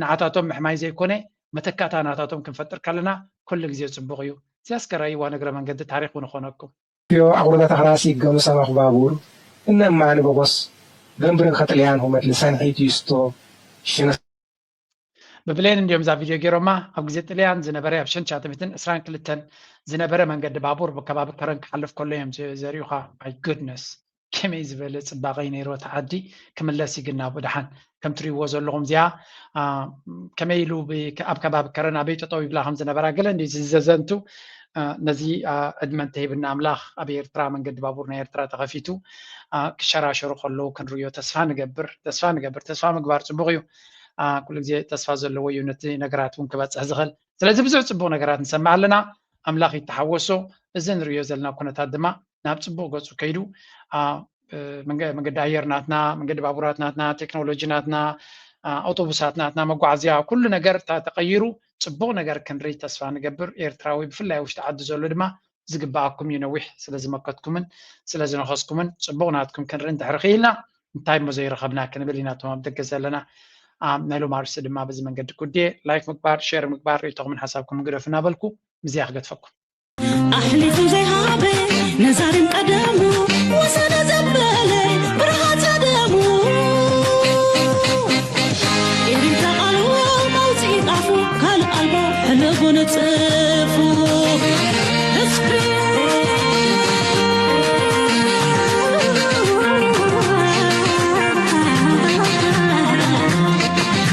ንዓታቶም ምሕማይ ዘይኮነ መተካእታ ናታቶም ክንፈጥር ከለና ኩሉ ግዜ ጽቡቕ እዩ። እዚያስ ከረእይዋ ንግረ መንገዲ ታሪኽ እውን ይኾነኩም። ዮ ኣቑርበት ኣኽራሲ ገምሰ መኽባቡር እነማኒ በጎስ ገንብርን ከጥልያን ሁመት ልሳን ሒት ይስቶ ሽነ ብብሌን እንዲዮም እዛ ቪድዮ ገይሮማ። ኣብ ግዜ ጥልያን ዝነበረ ኣብ ሸንቻተሚትን ዕስራን ክልተን ዝነበረ መንገዲ ባቡር ብከባቢ ከረን ክሓልፍ ከሎ እዮም ዘ- ዘርእዩኻ። My goodness፣ ከመይ ዝበለ ፅባቐ ነይሩ እቲ ዓዲ። ክምለስ ይግናቡ ድሓን ከም ትሪእዎ ዘለኹም እዚኣ አ፣ ከመይ ኢሉ ብ- ኣብ ከባቢ ከረን ኣበይ ጠጠው ይብላ ከም ዝነበራ ገለ እንዲ ዝዘዘንቱ አ፣ ነዚ አ፣ ዕድመ እንተሂብና ኣምላኽ ኣብ ኤርትራ መንገዲ ባቡር ናይ ኤርትራ ተኸፊቱ አ፣ ክሸራሸሩ ከለዉ ክንርእዮ ተስፋ ንገብር። ተስፋ ንገብር። ተስፋ ምግባር ፅቡቕ እዩ። አ፣ ኩሉ ግዜ ተስፋ ዘለዎ እዩ ነቲ ነገራት እውን ክበፅሕ ዝኽእል። ስለዚ ብዙሕ ፅቡቕ ነገራት ንሰምዕ ኣለና። ኣምላኽ ይተሓወሶ። እዚ ንርእዮ ዘለና ኩነታት ድማ ናብ ፅቡቕ ገፁ ከይዱ አ፣ እ፣ መንገ- መንገዲ ኣየር ናትና፣ መንገዲ ባቡራት ናትና፣ ቴክኖሎጂ ናትና፣ አ፣ ኣውቶቡሳት ናትና፣ መጓዓዝያ፣ ኩሉ ነገር ተ- ተቐይሩ ፅቡቕ ነገር ክንርኢ ተስፋ ንገብር። ኤርትራዊ ብፍላይ ውሽጢ ዓዲ ዘሎ ድማ ዝግበኣኩም እዩ። ነዊሕ ስለ ዝመከትኩምን ስለ ዝነኸስኩምን ፅቡቕ ናትኩም ክንርኢ እንድሕር ክኢልና እንታይ እሞ ዘይረኸብና ክንብል ኢና እቶም ኣብ ደገ ዘለና። አ፣ ናይ ሎም ኣርእስቲ ድማ በዚ መንገዲ ጉድየ ላይክ ምግባር፣ ሼር ምግባር፣ ርእይቶኹምን ሓሳብኩም ግደፉ እናበልኩ ምስዚኣ ክገድፈኩም። ኣሕሊፉ ዘይሃበ ነዛሪም ቀደሙ ወሰደ ዘበለ ብርሃ ጸደሙ ኤሪትራ ቃሉ መውፅኢ ጣፉ ካልእ ኣልቦ ሕለጎ ነጽፉ እስክሪ